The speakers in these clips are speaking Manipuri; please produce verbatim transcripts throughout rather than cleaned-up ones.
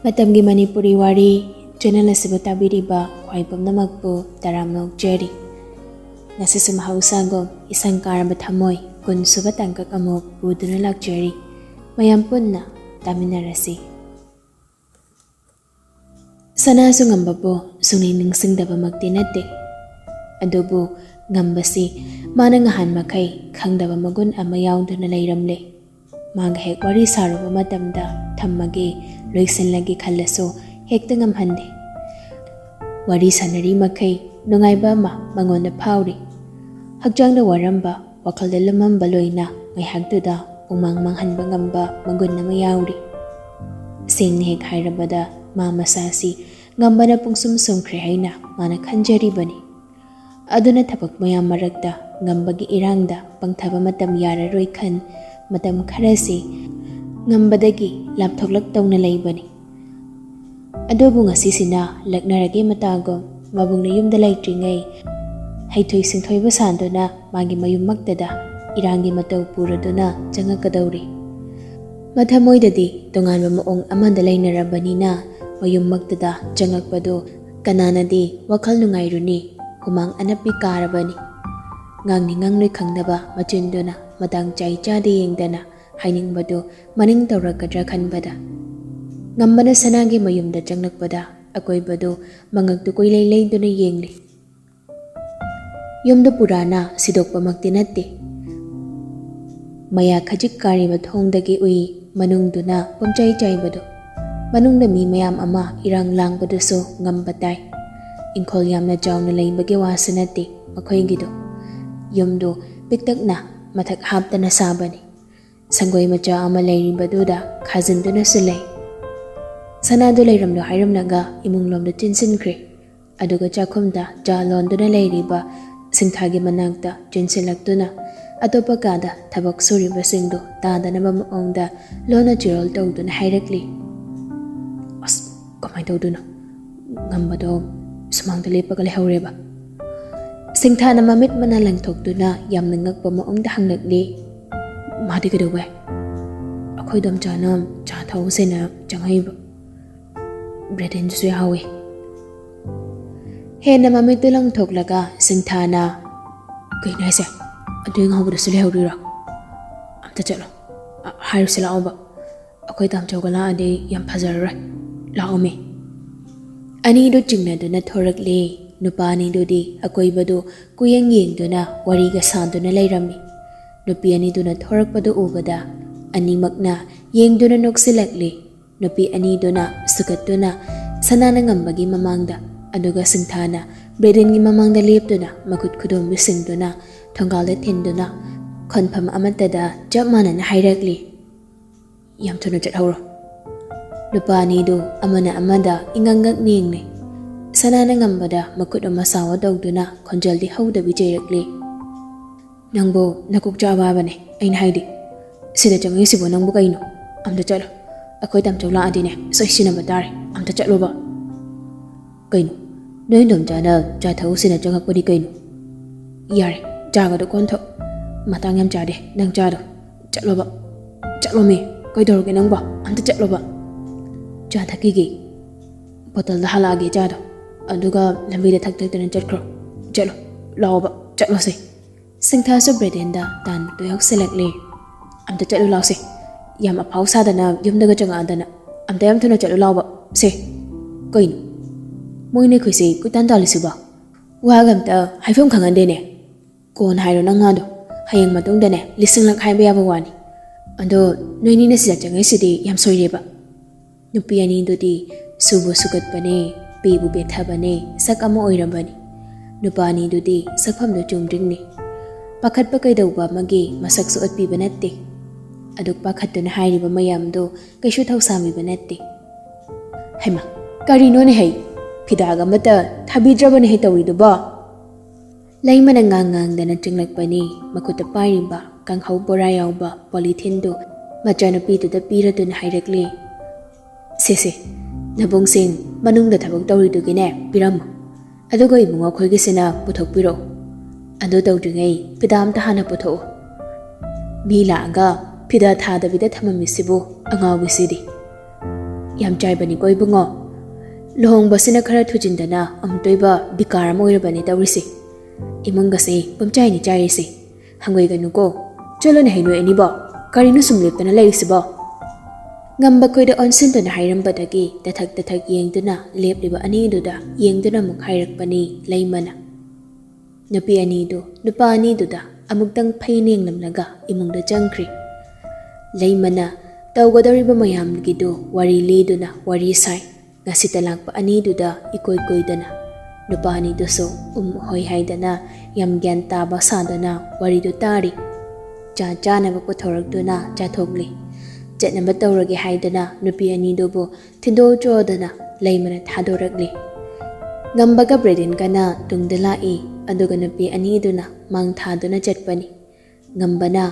ꯃꯇꯝꯒꯤ ꯃꯅꯤꯄꯨꯔꯤ ꯋꯥꯔꯤ ꯆꯦꯅꯦꯜ ꯑꯁꯤꯕꯨ ꯇꯥꯕꯤꯔꯤꯕ ꯈ꯭ꯋꯥꯏ ꯄꯨꯝꯅꯃꯛꯄꯨ ꯇꯔꯥꯝꯅ ꯑꯣꯛꯆꯔꯤ꯫ ꯉꯁꯤꯁꯨ ꯃꯍꯧꯁꯥꯒꯨꯝ ꯏꯁꯪ ꯀꯥꯔꯕ ꯊꯃꯣꯏ ꯀꯨꯟ ꯁꯨꯕ ꯇꯥꯡꯀꯛ ꯑꯃꯨꯛ ꯄꯨꯗꯨꯅ ꯂꯥꯛꯆꯔꯤ꯫ ꯃꯌꯥꯝ ꯄꯨꯟꯅ ꯇꯥꯃꯤꯟꯅꯔꯁꯤ꯫ ꯁꯅꯥꯁꯨ ꯉꯝꯕꯕꯨ ꯁꯨꯡꯅꯤꯡ ꯅꯤꯡꯁꯤꯡꯗꯕꯃꯛꯇꯤ ꯅꯠꯇꯦ꯫ ꯑꯗꯨꯕꯨ ꯉꯝꯕꯁꯤ ꯃꯥꯅ ꯉꯍꯥꯟ ꯃꯈꯩ ꯈꯪꯗꯕ ꯃꯒꯨꯟ ꯑꯃ ꯌꯥꯎꯗꯨꯅ ꯂꯩꯔꯝꯂꯦ꯫ ꯃꯥꯒ ꯍꯦꯛ ꯋꯥꯔꯤ ꯁꯥꯔꯨꯕ ꯃꯇꯝꯗ ꯊꯝꯃꯒꯦ, ꯂꯣꯏꯁꯤꯜꯂꯒꯦ ꯈꯜꯂꯁꯨ ꯍꯦꯛꯇ ꯉꯝꯍꯟꯗꯦ꯫ ꯋꯥꯔꯤ ꯁꯥꯟꯅꯔꯤ ꯃꯈꯩ ꯅꯨꯡꯉꯥꯏꯕ ꯑꯃ ꯃꯉꯣꯟꯗ ꯐꯥꯎꯔꯤ꯫ ꯍꯛꯆꯥꯡꯗ ꯋꯥꯔꯝꯕ, ꯋꯥꯈꯜꯗ ꯂꯨꯝꯃꯝꯕ ꯂꯣꯏꯅ ꯉꯥꯏꯍꯥꯛꯇꯨꯗ ꯄꯨꯡꯃꯥꯡ ꯃꯥꯡꯍꯟꯕ ꯉꯝꯕ ꯃꯒꯨꯟ ꯑꯃ ꯌꯥꯎꯔꯤ꯫ ꯁꯦꯡꯅ ꯍꯦꯛ ꯍꯥꯏꯔꯕꯗ ꯃꯥ ꯃꯁꯥꯁꯤ ꯉꯝꯕꯅ ꯄꯨꯡꯁꯨꯝ ꯁꯨꯝꯈ꯭ꯔꯦ ꯍꯥꯏꯅ ꯃꯥꯅ ꯈꯟꯖꯔꯤꯕꯅꯤ꯫ ꯑꯗꯨꯅ ꯊꯕꯛ ꯃꯌꯥꯝ ꯃꯔꯛꯇ ꯉꯝꯕꯒꯤ ꯏꯔꯥꯡꯗ ꯄꯪꯊꯕ ꯃꯇꯝ ꯌꯥꯔꯔꯣꯏ ꯈꯟ ꯃꯇꯝ ꯈꯔꯁꯤ ꯉꯝꯕꯗꯒꯤ ꯂꯥꯞꯊꯣꯛꯂꯛꯇꯧꯅ ꯂꯩꯕꯅꯤ꯫ ꯑꯗꯨꯕꯨ ꯉꯁꯤꯁꯤꯅ ꯂꯛꯅꯔꯒꯦ ꯃꯇꯥꯒꯨꯝ ꯃꯕꯨꯡꯅ ꯌꯨꯝꯗ ꯂꯩꯇ꯭ꯔꯤꯉꯩ ꯍꯩꯊꯣꯏ ꯁꯤꯡꯊꯣꯏꯕ ꯁꯥꯗꯨꯅ ꯃꯥꯒꯤ ꯃꯌꯨꯝꯃꯛꯇꯗ ꯏꯔꯥꯡꯒꯤ ꯃꯇꯧ ꯄꯨꯔꯗꯨꯅ ꯆꯪꯉꯛꯀꯗꯧꯔꯤ꯫ ꯃꯊꯃꯣꯏꯗꯗꯤ ꯇꯣꯉꯥꯟꯕ ꯃꯑꯣꯡ ꯑꯃꯗ ꯂꯩꯅꯔꯕꯅꯤꯅ ꯃꯌꯨꯝꯃꯛꯇꯗ ꯆꯪꯉꯛꯄꯗꯨ ꯀꯅꯥꯅꯗꯤ ꯋꯥꯈꯜ ꯅꯨꯡꯉꯥꯏꯔꯨꯅꯤ? ꯍꯨꯃꯥꯡ ꯑꯅꯞꯄꯤ ꯀꯥꯔꯕꯅꯤ꯫ ꯉꯥꯡꯅꯤ ꯉꯥꯡꯂꯣꯏ ꯈꯪꯗꯕ ꯃꯆꯤꯟꯗꯨꯅ ꯃꯇꯥꯡ ꯆꯥꯏ ꯆꯥꯗꯦ ꯌꯦꯡꯗꯅ ꯍꯥꯏꯅꯤꯡꯕꯗꯨ ꯃꯅꯤꯡ ꯇꯧꯔꯛꯀꯗ꯭ꯔꯥ ꯈꯟꯕꯗ ꯉꯝꯕꯅ ꯁꯅꯥꯒꯤ ꯃꯌꯨꯝꯗ ꯆꯪꯂꯛꯄꯗ ꯑꯀꯣꯏꯕꯗꯨ ꯃꯉꯛꯇꯨ ꯀꯣꯏꯂꯩ ꯂꯩꯗꯨꯅ ꯌꯦꯡꯂꯤ꯫ ꯌꯨꯝꯗꯨ ꯄꯨꯔꯥꯅ ꯁꯤꯗꯣꯛꯄꯃꯛꯇꯤ ꯅꯠꯇꯦ꯫ ꯃꯌꯥ ꯈꯖꯤꯛ ꯀꯥꯔꯤꯕ ꯊꯣꯡꯗꯒꯤ ꯎꯏ ꯃꯅꯨꯡꯗꯨꯅ ꯄꯨꯝꯆꯥꯏ ꯆꯥꯏꯕꯗꯨ꯫ ꯃꯅꯨꯡꯗ ꯃꯤ ꯃꯌꯥꯝ ꯑꯃ ꯏꯔꯥꯡ ꯂꯥꯡꯕꯗꯨꯁꯨ ꯉꯝꯕ ꯇꯥꯏ꯫ ꯏꯪꯈꯣꯜ ꯌꯥꯝꯅ ꯆꯥꯎꯅ ꯂꯩꯕꯒꯤ ꯋꯥꯁꯨ ꯅꯠꯇꯦ ꯃꯈꯣꯏꯒꯤꯗꯨ꯫ ꯌꯨꯝꯗꯨ ꯄꯤꯛꯇꯛꯅ ꯃꯊꯛ ꯍꯥꯞꯇꯅ ꯁꯥꯕꯅꯤ꯫ ꯁꯪꯒꯣꯏ ꯃꯆꯥ ꯑꯃ ꯂꯩꯔꯤꯕꯗꯨꯗ ꯈꯥꯖꯤꯟꯗꯨꯅꯁꯨ ꯂꯩ꯫ ꯁꯅꯥꯗꯨ ꯂꯩꯔꯝꯂꯣ ꯍꯥꯏꯔꯝꯂꯒ ꯏꯃꯨꯡꯂꯣꯝꯗ ꯆꯦꯟꯁꯤꯟꯈ꯭ꯔꯦ꯫ ꯑꯗꯨꯒ ꯆꯥꯛꯈꯨꯝꯗ ꯆꯥ ꯂꯣꯟꯗꯨꯅ ꯂꯩꯔꯤꯕ ꯁꯤꯡꯊꯥꯒꯤ ꯃꯅꯥꯛꯇ ꯆꯦꯟꯁꯤꯜꯂꯛꯇꯨꯅ ꯑꯇꯣꯞꯄ ꯀꯥꯗ ꯊꯕꯛ ꯁꯨꯔꯤꯕꯁꯤꯡꯗꯨ ꯇꯥꯗꯅꯕ ꯃꯑꯣꯡꯗ ꯂꯣꯟꯅ ꯆꯤꯔꯣꯜ ꯇꯧꯗꯨꯅ ꯍꯥꯏꯔꯛꯂꯤ꯫ "ꯑꯁ, ꯀꯃꯥꯏꯅ ꯇꯧꯗꯣꯏꯅꯣ? ꯉꯝꯕꯗꯣ ꯁꯨꯃꯥꯡꯗ ꯂꯦꯞꯄꯒ ꯂꯩꯍꯧꯔꯦꯕ꯫" ꯁꯤꯡꯊꯥꯅ ꯃꯃꯤꯠ ꯃꯅꯥ ꯂꯪꯊꯣꯛꯇꯨꯅ ꯌꯥꯝꯅ ꯉꯛꯄ ꯃꯑꯣꯡꯗ ꯍꯪꯂꯛꯂꯤ꯫ "ꯃꯥꯗꯤ ꯀꯩꯗꯧꯕ ꯌꯥꯏ? ꯑꯩꯈꯣꯏ ꯗꯣꯝꯆꯥꯅ ꯆꯥ ꯊꯛꯎꯁꯦꯅ ꯆꯪꯉꯛꯏꯕ꯫ ꯕ꯭ꯔꯦꯗꯦꯟꯗꯨꯁꯨ ꯌꯥꯎꯏ꯫ ꯍꯦꯟꯅ ꯃꯃꯤꯠꯇꯨ ꯂꯪꯊꯣꯛꯂꯒ ꯁꯤꯡꯊꯥꯅ, "ꯀꯩꯅꯣ ꯍꯥꯏꯁꯦ? ꯑꯗꯨ ꯉꯥꯎꯕꯗꯁꯨ ꯂꯩꯍꯧꯔꯤꯔꯣ? ꯑꯝꯇ ꯆꯠꯂꯣ꯫ ꯑ, ꯍꯥꯏꯔꯨꯁꯤ ꯂꯥꯛꯑꯣꯕ꯫ ꯑꯩꯈꯣꯏ ꯇꯥꯝꯆꯧꯒ ꯂꯥꯛꯑꯗꯤ ꯌꯥꯝ ꯐꯖꯔꯔꯣꯏ꯫ ꯂꯥꯛꯑꯣꯃꯤ꯫" ꯑꯅꯤꯗꯨ ꯆꯤꯡꯅꯗꯨꯅ ꯊꯣꯔꯛꯂꯦ꯫ ꯅꯨꯄꯥ ꯑꯅꯤꯗꯨꯗꯤ ꯑꯀꯣꯏꯕꯗꯨ ꯀꯨꯌꯦꯡ ꯌꯦꯡꯗꯨꯅ ꯋꯥꯔꯤꯒ ꯁꯥꯗꯨꯅ ꯂꯩꯔꯝꯃꯤ꯫ ꯅꯨꯄꯤ ꯑꯅꯤꯗꯨꯅ ꯊꯣꯔꯛꯄꯗꯨ ꯎꯕꯗ ꯑꯅꯤꯃꯛꯅ ꯌꯦꯡꯗꯨꯅ ꯅꯣꯛꯁꯤꯜꯂꯛꯂꯦ꯫ ꯅꯨꯄꯤ ꯑꯅꯤꯗꯨꯅ ꯁꯨꯒꯠꯇꯨꯅ ꯁꯅꯥꯅ ꯉꯝꯕꯒꯤ ꯃꯃꯥꯡꯗ, ꯑꯗꯨꯒ ꯁꯤꯡꯊꯥꯅ ꯕ꯭ꯔꯦꯗꯦꯟꯒꯤ ꯃꯃꯥꯡꯗ ꯂꯦꯞꯇꯨꯅ ꯃꯈꯨꯠ ꯈꯨꯗꯣꯝꯕꯤꯁꯤꯡꯗꯨꯅ ꯊꯣꯡꯒꯥꯜꯗ ꯊꯤꯟꯗꯨꯅ ꯈꯣꯟꯐꯝ ꯑꯃꯠꯇꯗ ꯆꯞ ꯃꯥꯟꯅꯅ ꯍꯥꯏꯔꯛꯂꯤ, "ꯌꯥꯝ ꯊꯨꯅ ꯆꯠꯍꯧꯔꯣ꯫" ꯅꯨꯄꯥ ꯑꯅꯤꯗꯨ ꯑꯃꯅ ꯑꯃꯗ ꯏꯉꯛ ꯉꯛ ꯌꯦꯡꯂꯦ꯫ ꯁꯅꯥꯅ ꯉꯝꯕꯗ ꯃꯈꯨꯠ ꯑꯃ ꯁꯥꯎꯋ ꯇꯧꯗꯨꯅ ꯈꯣꯟꯖꯦꯜꯗꯤ ꯍꯧꯗꯕꯤ ꯆꯩꯔꯛꯂꯦ, "ꯅꯪꯕꯨ ꯅꯀꯣꯛ ꯆꯥꯛꯑꯕꯅꯦ ꯑꯩꯅ ꯍꯥꯏꯗꯤ꯫ ꯁꯤꯗ ꯆꯪꯉꯛꯏꯁꯤꯕꯨ ꯅꯪꯕꯨ ꯀꯩꯅꯣ? ꯑꯝꯇ ꯆꯠꯂꯣ꯫ ꯑꯩꯈꯣꯏ ꯇꯥꯝꯆꯧ ꯂꯥꯛꯑꯗꯤꯅꯦ ꯁꯣꯏ ꯁꯤꯟꯅꯕ ꯇꯥꯔꯦ꯫ ꯑꯝꯇ ꯆꯠꯂꯣꯕ꯫" "ꯀꯩꯅꯣ? ꯅꯣꯏ ꯏꯟꯗꯣꯝꯆꯥꯅ ꯆꯥ ꯊꯛꯎꯁꯤꯅ ꯆꯪꯉꯛꯄꯅꯤ ꯀꯩꯅꯣ?" "ꯌꯥꯔꯦ, ꯆꯥꯒꯗꯣ ꯀꯣꯟ ꯊꯛ꯫ ꯃꯇꯥꯡ ꯌꯥꯝ ꯆꯥꯗꯦ ꯅꯪ ꯆꯥꯗꯣ꯫ ꯆꯠꯂꯣꯕ꯫ ꯆꯠꯂꯣꯃꯤ꯫ ꯀꯩꯗꯧꯔꯒꯦ ꯅꯪꯕꯣ? ꯑꯝꯇ ꯆꯠꯂꯣꯕ꯫" "ꯆꯥ ꯊꯛꯈꯤꯒꯦ꯫ ꯕꯣꯇꯜꯗ ꯍꯥꯜꯂꯛꯑꯒꯦ ꯆꯥꯗꯣ꯫ ꯑꯗꯨꯒ ꯂꯝꯕꯤꯗ ꯊꯛ ꯊꯛꯇꯅ ꯆꯠꯈ꯭ꯔꯣ꯫ ꯆꯠꯂꯣ꯫ ꯂꯥꯛꯑꯣꯕ꯫ ꯆꯠꯂꯣꯁꯦ꯫" ꯁꯤꯡꯊꯥꯁꯨ ꯕ꯭ꯔꯦꯗꯦꯟꯗ ꯇꯥꯟꯕꯗꯨ ꯌꯥꯎꯁꯤꯜꯂꯛꯂꯦ꯫ "ꯑꯝꯇ ꯆꯠꯂꯨ ꯂꯥꯎꯁꯦ꯫ ꯌꯥꯝ ꯑꯐꯥꯎ ꯁꯥꯗꯅ ꯌꯨꯝꯗꯒ ꯆꯪꯉꯛꯑꯗꯅ꯫ ꯑꯝꯇ ꯌꯥꯝ ꯊꯨꯅ ꯆꯠꯂꯨ ꯂꯥꯎꯕ꯫ ꯁꯦ꯫" "ꯀꯩꯅꯣ? ꯃꯣꯏꯅ ꯑꯩꯈꯣꯏꯁꯦ ꯀꯣꯏꯇꯥꯟ ꯇꯥꯜꯂꯤꯁꯤꯕꯣ? ꯋꯥꯒ ꯑꯝꯇ ꯍꯥꯏꯐꯝ ꯈꯪꯍꯟꯗꯦꯅꯦ꯫" "ꯀꯣꯟꯅ ꯍꯥꯏꯔꯣ ꯅꯪ ꯋꯥꯗꯣ꯫ ꯍꯌꯦꯡ ꯃꯇꯨꯡꯗꯅꯦ ꯂꯤꯁꯤꯡꯂꯛ ꯍꯥꯏꯕ ꯌꯥꯕ ꯋꯥꯅꯤ꯫ ꯑꯗꯣ ꯅꯣꯏꯅꯤꯅ ꯁꯤꯗ ꯆꯪꯉꯛꯏꯁꯤꯗꯤ ꯌꯥꯝ ꯁꯣꯏꯔꯦꯕ꯫" ꯅꯨꯄꯤ ꯑꯅꯤꯗꯨꯗꯤ ꯁꯨꯕꯨ ꯁꯨꯒꯠꯄꯅꯦ, ꯄꯤꯕꯨ ꯄꯦꯊꯕꯅꯦ, ꯁꯛ ꯑꯃ ꯑꯣꯏꯔꯕꯅꯤ꯫ ꯅꯨꯄꯥ ꯑꯅꯤꯗꯨꯗꯤ ꯁꯛꯐꯝꯗꯨ ꯆꯨꯝꯗ꯭ꯔꯤꯡꯅꯤ꯫ ꯄꯥꯈꯠꯄ ꯀꯩꯗꯧꯕ ꯑꯃꯒꯤ ꯃꯁꯛꯁꯨ ꯎꯠꯄꯤꯕ ꯅꯠꯇꯦ꯫ ꯑꯗꯨꯛ ꯄꯥꯈꯠꯇꯨꯅ ꯍꯥꯏꯔꯤꯕ ꯃꯌꯥꯝꯗꯨ ꯀꯩꯁꯨ ꯊꯧꯁꯥꯕꯤꯕ ꯅꯠꯇꯦ꯫ "ꯍꯩꯃꯥ, ꯀꯔꯤꯅꯣꯅꯦ ꯍꯩ? ꯐꯤꯗꯥꯒ ꯑꯃꯠꯇ ꯊꯥꯕꯤꯗ꯭ꯔꯕꯅꯦ ꯍꯩ ꯇꯧꯔꯤꯗꯨꯕꯣ?" ꯂꯩꯃꯅ ꯉꯥꯡ ꯉꯥꯡꯗꯅ ꯆꯤꯡꯂꯛꯄꯅꯤ꯫ ꯃꯈꯨꯠꯇ ꯄꯥꯏꯔꯤꯕ ꯀꯥꯡꯍꯧ ꯕꯣꯔꯥ ꯌꯥꯎꯕ ꯄꯣꯂꯤꯊꯤꯟꯗꯨ ꯃꯆꯥꯅꯨꯄꯤꯗꯨꯗ ꯄꯤꯔꯗꯨꯅ ꯍꯥꯏꯔꯛꯂꯤ, "ꯁꯦ ꯁꯦ, ꯅꯕꯨꯡꯁꯤꯡ ꯃꯅꯨꯡꯗ ꯊꯕꯛ ꯇꯧꯔꯤꯗꯨꯒꯤꯅꯦ ꯄꯤꯔꯝꯃꯨ꯫ ꯑꯗꯨꯒ ꯏꯕꯨꯡꯉꯣ ꯑꯩꯈꯣꯏꯒꯤꯁꯤꯅ ꯄꯨꯊꯣꯛꯄꯤꯔꯛꯎ꯫ ꯑꯗꯨ ꯇꯧꯗ꯭ꯔꯤꯉꯩ ꯐꯤꯗꯥ ꯑꯝꯇ ꯍꯥꯟꯅ ꯄꯨꯊꯣꯛꯎ꯫ ꯃꯤ ꯂꯥꯛꯑꯒ ꯐꯤꯗꯥ ꯊꯥꯗꯕꯤꯗ ꯊꯝꯃꯝꯃꯤꯁꯤꯕꯨ ꯑꯉꯥꯎꯕꯤꯁꯤꯗꯤ꯫" "ꯌꯥꯝ ꯆꯥꯏꯕꯅꯤꯀꯣ ꯏꯕꯨꯡꯉꯣ꯫ ꯂꯨꯍꯣꯡꯕꯁꯤꯅ ꯈꯔ ꯊꯨꯖꯤꯟꯗꯅ ꯑꯃꯨꯛꯇꯣꯏꯕ ꯕꯤꯀꯥꯔ ꯑꯃ ꯑꯣꯏꯔꯕꯅꯤ ꯇꯧꯔꯤꯁꯦ꯫ ꯏꯃꯨꯡꯒꯁꯦ ꯄꯨꯝꯆꯥꯏꯅꯤ ꯆꯥꯏꯔꯤꯁꯦ꯫ ꯍꯪꯒꯣꯏꯒꯅꯨꯀꯣ꯫ ꯆꯠꯂꯣꯅꯦ ꯍꯩ ꯅꯣꯏ ꯑꯅꯤꯕꯣ꯫ ꯀꯔꯤꯅꯣ ꯁꯨꯝ ꯂꯦꯞꯇꯅ ꯂꯩꯔꯤꯁꯤꯕꯣ?" ꯉꯝꯕ ꯈꯣꯏꯗ ꯑꯣꯟꯁꯤꯟꯗꯨꯅ ꯍꯥꯏꯔꯝꯕꯗꯒꯤ ꯇꯊꯛ ꯇꯊꯛ ꯌꯦꯡꯗꯨꯅ ꯂꯦꯞꯂꯤꯕ ꯑꯅꯤꯗꯨꯗ ꯌꯦꯡꯗꯨꯅ ꯑꯃꯨꯛ ꯍꯥꯏꯔꯛꯄꯅꯤ ꯂꯩꯃꯅ꯫ ꯅꯨꯄꯤ ꯑꯅꯤꯗꯨ ꯅꯨꯄꯥ ꯑꯅꯤꯗꯨꯗ ꯑꯃꯨꯛꯇꯪ ꯐꯩꯅ ꯌꯦꯡꯂꯝꯂꯒ ꯏꯃꯨꯡꯗ ꯆꯪꯈ꯭ꯔꯦ꯫ ꯂꯩꯃꯅ ꯇꯧꯒꯗꯧꯔꯤꯕ ꯃꯌꯥꯝꯒꯤꯗꯨ ꯋꯥꯔꯤ ꯂꯤꯗꯨꯅ ꯋꯥꯔꯤ ꯁꯥꯏ꯫ ꯉꯁꯤꯇ ꯂꯥꯛꯄ ꯑꯅꯤꯗꯨꯗ ꯏꯀꯣꯏ ꯀꯣꯏꯗꯅ ꯅꯨꯄꯥ ꯑꯅꯤꯗꯨꯁꯨ ꯎꯝ ꯍꯣꯏ ꯍꯥꯏꯗꯅ ꯌꯥꯝ ꯒ꯭ꯌꯥꯟ ꯇꯥꯕ ꯁꯥꯗꯨꯅ ꯋꯥꯔꯤꯗꯨ ꯇꯥꯔꯤ꯫ ꯆꯥ ꯆꯥꯅꯕ ꯄꯨꯊꯣꯔꯛꯇꯨꯅ ꯆꯥꯊꯣꯛꯂꯤ꯫ ꯆꯠꯅꯕ ꯇꯧꯔꯒꯦ ꯍꯥꯏꯗꯅ ꯅꯨꯄꯤ ꯑꯅꯤꯗꯨꯕꯨ ꯊꯤꯟꯗꯣꯛꯆꯣꯗꯅ ꯂꯩꯃꯅ ꯊꯥꯗꯣꯔꯛꯂꯤ꯫ ꯉꯝꯕꯒ ꯕ꯭ꯔꯦꯗꯦꯟꯒꯅ ꯇꯨꯡꯗ ꯂꯥꯛꯏ, ꯑꯗꯨꯒ ꯅꯨꯄꯤ ꯑꯅꯤꯗꯨꯅ ꯃꯥꯡ ꯊꯥꯗꯨꯅ ꯆꯠꯄꯅꯤ꯫ ꯉꯝꯕꯅ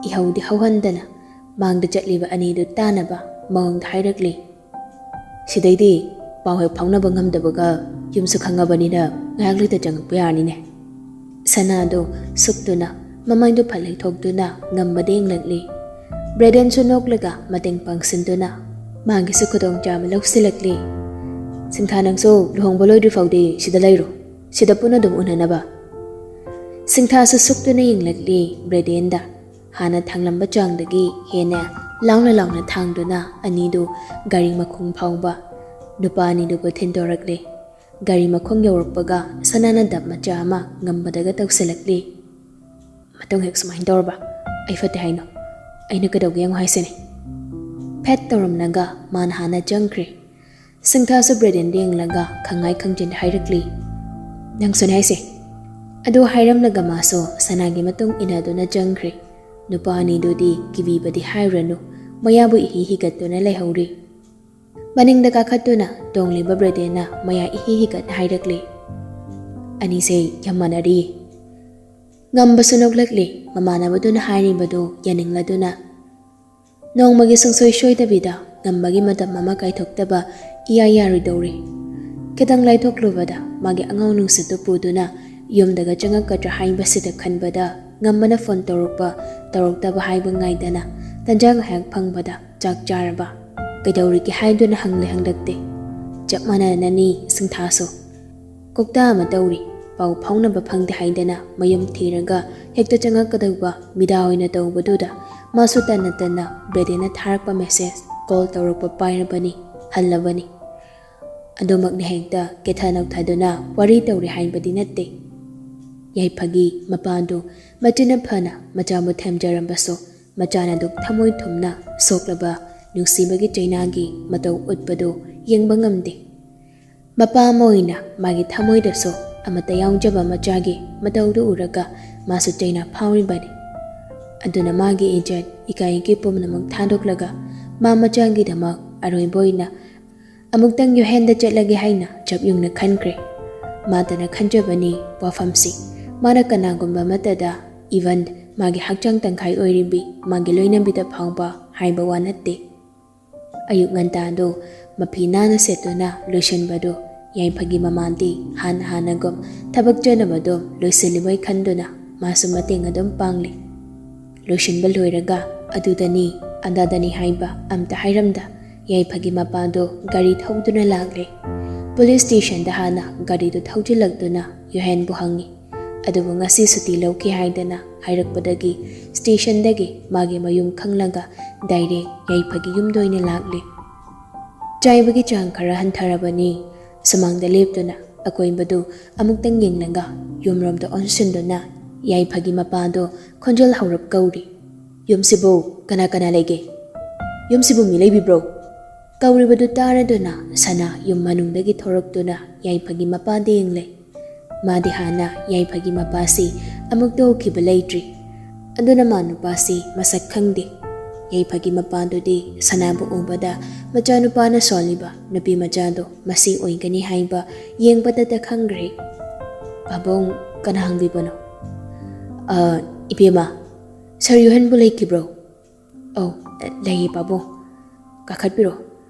ꯏꯍꯧꯗꯤ ꯍꯧꯍꯟꯗꯅ ꯃꯥꯡꯗ ꯆꯠꯂꯤꯕ ꯑꯅꯤꯗꯨ ꯇꯥꯅꯕ ꯃꯑꯣꯡꯗ ꯍꯥꯏꯔꯛꯂꯤ꯫ "ꯁꯤꯗꯩꯗꯤ ꯄꯥꯎ ꯍꯦꯛ ꯐꯥꯎꯅꯕ ꯉꯝꯗꯕꯒ ꯌꯨꯝꯁꯨ ꯈꯪꯉꯕꯅꯤꯅ ꯉꯥꯏꯍꯥꯛ ꯂꯩꯇ ꯆꯪꯉꯛꯄ ꯌꯥꯔꯅꯤꯅꯦ꯫" ꯁꯅꯥꯗꯨ ꯁꯨꯛꯇꯨꯅ ꯃꯃꯥꯏꯗꯨ ꯐꯠ ꯂꯩꯊꯣꯛꯇꯨꯅ ꯉꯝꯕꯗ ꯌꯦꯡꯂꯛꯂꯤ꯫ ꯕ꯭ꯔꯦꯗꯦꯟꯁꯨ ꯅꯣꯛꯂꯒ ꯃꯇꯦꯡ ꯄꯥꯡꯁꯤꯟꯗꯨꯅ ꯃꯥꯒꯤꯁꯨ ꯈꯨꯗꯣꯡꯆꯥꯕ ꯂꯧꯁꯤꯜꯂꯛꯂꯤ꯫ "ꯁꯤꯡꯊꯥ, ꯅꯪꯁꯨ ꯂꯨꯍꯣꯡꯕ ꯂꯣꯏꯗ꯭ꯔꯤ ꯐꯥꯎꯗꯤ ꯁꯤꯗ ꯂꯩꯔꯣ, ꯁꯤꯗ ꯄꯨꯟꯅ ꯑꯗꯨꯝ ꯎꯅꯅꯕ꯫" ꯁꯤꯡꯊꯥꯁꯨ ꯁꯨꯛꯇꯨꯅ ꯌꯦꯡꯂꯛꯂꯤ ꯕ꯭ꯔꯦꯗꯦꯟꯗ꯫ ꯍꯥꯟꯅ ꯊꯥꯡꯂꯝꯕ ꯆꯥꯡꯗꯒꯤ ꯍꯦꯟꯅ ꯂꯥꯎꯅ ꯂꯥꯎꯅ ꯊꯥꯡꯗꯨꯅ ꯑꯅꯤꯗꯨ ꯒꯥꯔꯤ ꯃꯈꯣꯡ ꯐꯥꯎꯕ ꯅꯨꯄꯥ ꯑꯅꯤꯗꯨꯕꯨ ꯊꯤꯟꯗꯣꯔꯛꯂꯤ꯫ ꯒꯥꯔꯤ ꯃꯈꯣꯡ ꯌꯧꯔꯛꯄꯒ ꯁꯅꯥꯅ ꯗꯞ ꯃꯆꯥ ꯑꯃ ꯉꯝꯕꯗꯒ ꯇꯧꯁꯤꯜꯂꯛꯂꯤ꯫ "ꯃꯇꯨꯡ ꯍꯦꯛ ꯁꯨꯃꯥꯏꯅ ꯇꯧꯔꯕ ꯑꯩ ꯐꯠꯇꯦ ꯍꯥꯏꯅꯣ? ꯑꯩꯅ ꯀꯩꯗꯧꯒꯦ ꯌꯦꯡꯉꯣ ꯍꯥꯏꯁꯤꯅꯦ꯫" ꯐꯦꯠ ꯇꯧꯔꯝꯂꯒ ꯃꯥꯅ ꯍꯥꯟꯅ ꯆꯪꯈ꯭ꯔꯦ꯫ ꯁꯤꯡꯊꯥꯁꯨ ꯕ꯭ꯔꯦꯗꯦꯟꯗ ꯌꯦꯡꯂꯒ ꯈꯪꯉꯥꯏ ꯈꯪꯖꯤꯟꯗ ꯍꯥꯏꯔꯛꯂꯤ, "ꯅꯪꯁꯨꯅꯦ ꯍꯥꯏꯁꯦ?" ꯑꯗꯨ ꯍꯥꯏꯔꯝꯂꯒ ꯃꯥꯁꯨ ꯁꯅꯥꯒꯤ ꯃꯇꯨꯡ ꯏꯟꯅꯗꯨꯅ ꯆꯪꯈ꯭ꯔꯦ꯫ ꯅꯨꯄꯥ ꯑꯅꯤꯗꯨꯗꯤ ꯀꯤꯕꯤꯕꯗꯤ ꯍꯥꯏꯔꯨꯔꯅꯨ, ꯃꯌꯥꯕꯨ ꯏꯍꯤ ꯍꯤꯒꯠꯇꯨꯅ ꯂꯩꯍꯧꯔꯤ꯫ ꯃꯅꯤꯡꯗ ꯀꯥꯈꯠꯇꯨꯅ ꯇꯣꯡꯂꯤꯕ ꯕ꯭ꯔꯦꯗꯦꯟꯅ ꯃꯌꯥ ꯏꯍꯤ ꯍꯤꯒꯠꯅ ꯍꯥꯏꯔꯛꯂꯤ, "ꯑꯅꯤꯁꯦ ꯌꯥꯝ ꯃꯥꯟꯅꯔꯤꯌꯦ꯫" ꯉꯝꯕꯁꯨ ꯅꯣꯛꯂꯛꯂꯤ, ꯃꯃꯥꯟꯅꯕꯗꯨꯅ ꯍꯥꯏꯔꯤꯕꯗꯨ ꯌꯥꯅꯤꯡꯂꯗꯨꯅ꯫ ꯅꯣꯡꯃꯒꯤ ꯁꯨꯡꯁꯣꯏ ꯁꯣꯏꯗꯕꯤꯗ ꯉꯝꯕꯒꯤ ꯃꯇꯝ ꯑꯃ ꯀꯥꯏꯊꯣꯛꯇꯕ ꯏꯌꯥ ꯌꯥꯔꯣꯏꯗꯧꯔꯤ꯫ ꯈꯤꯇꯪ ꯂꯥꯏꯊꯣꯛꯂꯨꯕꯗ ꯃꯥꯒꯤ ꯑꯉꯥꯎ ꯅꯨꯡꯁꯤꯠꯇꯨ ꯄꯨꯗꯨꯅ ꯌꯨꯝꯗꯒ ꯆꯪꯉꯛꯀꯗ꯭ꯔꯥ ꯍꯥꯏꯕꯁꯤꯗ ꯈꯟꯕꯗ ꯉꯝꯕꯅ ꯐꯣꯟ ꯇꯧꯔꯛꯄ ꯇꯧꯔꯛꯇꯕ ꯍꯥꯏꯕ ꯉꯥꯏꯗꯅ ꯇꯟꯖꯥ ꯉꯥꯏꯍꯥꯛ ꯐꯪꯕꯗ ꯆꯥꯛ ꯆꯥꯔꯕ? ꯀꯩꯗꯧꯔꯤꯒꯦ ꯍꯥꯏꯗꯨꯅ ꯍꯪꯂꯦ ꯍꯪꯂꯛꯇꯦ꯫ ꯆꯞ ꯃꯥꯟꯅꯅꯅꯤ ꯁꯤꯡꯊꯥꯁꯨ꯫ ꯀꯧꯇꯥ ꯑꯃ ꯇꯧꯔꯤ, ꯄꯥꯎ ꯐꯥꯎꯅꯕ ꯐꯪꯗꯦ ꯍꯥꯏꯗꯅ ꯃꯌꯨꯝ ꯊꯤꯔꯒ ꯍꯦꯛꯇ ꯆꯪꯉꯛꯀꯗꯧꯕ ꯃꯤꯗꯥ ꯑꯣꯏꯅ ꯇꯧꯕꯗꯨꯗ ꯃꯥꯁꯨ ꯇꯟꯅ ꯇꯟꯅ ꯕꯦꯗꯦꯅ ꯊꯥꯔꯛꯄ ꯃꯦꯁꯦꯖ, ꯀꯣꯜ ꯇꯧꯔꯛꯄ ꯄꯥꯏꯔꯕꯅꯤ, ꯍꯜꯂꯕꯅꯤ꯫ ꯑꯗꯨꯃꯛꯅ ꯍꯦꯛꯇ ꯀꯦꯊ ꯅꯧꯊꯗꯨꯅ ꯋꯥꯔꯤ ꯇꯧꯔꯤ ꯍꯥꯏꯕꯗꯤ ꯅꯠꯇꯦ꯫ ꯌꯥꯏꯐꯒꯤ ꯃꯄꯥꯗꯨ ꯃꯆꯤꯟꯅ ꯐꯅ ꯃꯆꯥꯕꯨ ꯊꯦꯝꯖꯔꯝꯕꯁꯨ ꯃꯆꯥꯅ ꯑꯗꯨꯛ ꯊꯃꯣꯏ ꯊꯨꯝꯅ ꯁꯣꯛꯂꯕ ꯅꯨꯡꯁꯤꯕꯒꯤ ꯆꯩꯅꯥꯒꯤ ꯃꯇꯧ ꯎꯠꯄꯗꯨ ꯌꯦꯡꯕ ꯉꯝꯗꯦ꯫ ꯃꯄꯥ ꯑꯃ ꯑꯣꯏꯅ ꯃꯥꯒꯤ ꯊꯃꯣꯏꯗꯁꯨ ꯑꯃꯠꯇ ꯌꯥꯎꯖꯕ ꯃꯆꯥꯒꯤ ꯃꯇꯧꯗꯨ ꯎꯔꯒ ꯃꯥꯁꯨ ꯆꯩꯅꯥ ꯐꯥꯎꯔꯤꯕꯅꯤ꯫ ꯑꯗꯨꯅ ꯃꯥꯒꯤ ꯏꯖꯠ ꯏꯀꯥꯏꯒꯤ ꯄꯨꯝꯅꯃꯛ ꯊꯥꯗꯣꯛꯂꯒ ꯃꯥ ꯃꯆꯥꯒꯤꯗꯃꯛ ꯑꯔꯣꯏꯕ ꯑꯣꯏꯅ ꯑꯃꯨꯛꯇꯪ ꯌꯨꯍꯦꯟꯗ ꯆꯠꯂꯒꯦ ꯍꯥꯏꯅ ꯆꯞ ꯌꯨꯡꯅ ꯈꯟꯈ꯭ꯔꯦ꯫ ꯃꯥꯇꯅ ꯈꯟꯖꯕꯅꯤ ꯋꯥꯐꯝꯁꯤ꯫ ꯃꯥꯅ ꯀꯅꯥꯒꯨꯝꯕ ꯑꯃꯠꯇꯗ, even ꯃꯥꯒꯤ ꯍꯛꯆꯥꯡ ꯇꯪꯈꯥꯏ ꯑꯣꯏꯔꯤꯕꯤ ꯃꯥꯒꯤ ꯂꯣꯏꯅꯕꯤꯗ ꯐꯥꯎꯕ ꯍꯥꯏꯕ ꯋꯥ ꯅꯠꯇꯦ꯫ ꯑꯌꯨꯛ ꯉꯟꯇꯥꯗꯨ ꯃꯐꯤ ꯅꯥꯟꯅ ꯁꯦꯠꯇꯨꯅ ꯂꯣꯏꯁꯤꯟꯕꯗꯨ ꯌꯥꯏꯐꯒꯤ ꯃꯃꯥꯟꯗꯤ ꯍꯥꯟꯅ ꯍꯥꯟꯅꯒꯨꯝ ꯊꯕꯛ ꯆꯠꯅꯕꯗꯨ ꯂꯣꯏꯁꯤꯜꯂꯤꯕꯣꯏ ꯈꯟꯗꯨꯅ ꯃꯥꯁꯨ ꯃꯇꯦꯡ ꯑꯗꯨꯝ ꯄꯥꯡꯂꯤ꯫ ꯂꯣꯏꯁꯤꯟꯕ ꯂꯣꯏꯔꯒ ꯑꯗꯨꯗꯅꯤ ꯑꯗꯥꯗꯅꯤ ꯍꯥꯏꯕ ꯑꯝꯇ ꯍꯥꯏꯔꯝꯗ ꯌꯥꯏꯐꯒꯤ ꯃꯄꯥꯗꯨ ꯒꯥꯔꯤ ꯊꯧꯗꯨꯅ ꯂꯥꯛꯂꯦ꯫ ꯄꯨꯂꯤꯁ ꯁ꯭ꯇꯦꯁꯟꯗ ꯍꯥꯟꯅ ꯒꯥꯔꯤꯗꯨ ꯊꯧꯖꯤꯜꯂꯛꯇꯨꯅ ꯌꯨꯍꯦꯟꯕꯨ ꯍꯪꯉꯤ꯫ ꯑꯗꯨꯕꯨ ꯉꯁꯤ ꯁꯨꯇꯤ ꯂꯧꯈꯤ ꯍꯥꯏꯗꯅ ꯍꯥꯏꯔꯛꯄꯗꯒꯤ ꯁ꯭ꯇꯦꯁꯟꯗꯒꯤ ꯃꯥꯒꯤ ꯃꯌꯨꯝ ꯈꯪꯂꯒ ꯗꯥꯏꯔꯦꯛ ꯌꯥꯏꯐꯒꯤ ꯌꯨꯝꯗ ꯑꯣꯏꯅ ꯂꯥꯛꯂꯦ꯫ ꯆꯥꯏꯕꯒꯤ ꯆꯥꯡ ꯈꯔ ꯍꯟꯊꯔꯕꯅꯤ꯫ ꯁꯨꯃꯥꯡꯗ ꯂꯦꯞꯇꯨꯅ ꯑꯀꯣꯏꯕꯗꯨ ꯑꯃꯨꯛꯇꯪ ꯌꯦꯡꯂꯒ ꯌꯨꯝꯔꯣꯝꯗ ꯑꯣꯟꯁꯤꯟꯗꯨꯅ ꯌꯥꯏꯐꯒꯤ ꯃꯄꯥꯗꯣ ꯈꯣꯟꯖꯦꯜ ꯍꯧꯔꯞ ꯀꯧꯔꯤ꯫ "ꯌꯨꯝꯁꯤꯕꯨ ꯀꯅꯥ ꯀꯅꯥ ꯂꯩꯒꯦ? ꯌꯨꯝꯁꯤꯕꯨ ꯃꯤ ꯂꯩꯕꯤꯕ꯭ꯔꯣ?" ꯀꯧꯔꯤꯕꯗꯨ ꯇꯥꯔꯗꯨꯅ ꯁꯅꯥ ꯌꯨꯝ ꯃꯅꯨꯡꯗꯒꯤ ꯊꯣꯔꯛꯇꯨꯅ ꯌꯥꯏꯐꯒꯤ ꯃꯄꯥꯗ ꯌꯦꯡꯂꯦ꯫ ꯃꯥꯗꯤ ꯍꯥꯟꯅ ꯌꯥꯏꯐꯒꯤ ꯃꯄꯥꯁꯤ ꯑꯃꯨꯛꯇ ꯎꯈꯤꯕ ꯂꯩꯇ꯭ꯔꯤ꯫ ꯑꯗꯨꯅ ꯃꯥ ꯅꯨꯄꯥꯁꯤ ꯃꯁꯛ ꯈꯪꯗꯦ꯫ ꯌꯥꯏꯐꯒꯤ ꯃꯄꯥꯗꯨꯗꯤ ꯁꯅꯥꯕꯨ ꯎꯕꯗ ꯃꯆꯥꯅꯨꯄꯥꯅ ꯁꯣꯜꯂꯤꯕ ꯅꯨꯄꯤ ꯃꯆꯥꯗꯣ ꯃꯁꯤ ꯑꯣꯏꯒꯅꯤ ꯍꯥꯏꯕ ꯌꯦꯡꯕꯗꯇ ꯈꯪꯈ꯭ꯔꯦ꯫ "ꯄꯥꯕꯨꯡ, ꯀꯅꯥ ꯍꯪꯕꯤꯕꯅꯣ?" "ꯑ, ꯏꯕꯦꯝꯃ, ꯁꯥꯔ ꯌꯨꯍꯦꯟꯕꯨ ꯂꯩꯈꯤꯕ꯭ꯔꯣ?" "ꯑꯧ, ꯂꯩꯌꯦ ꯄꯥꯕꯨꯡ꯫ ꯀꯥꯈꯠꯄꯤꯔꯣ,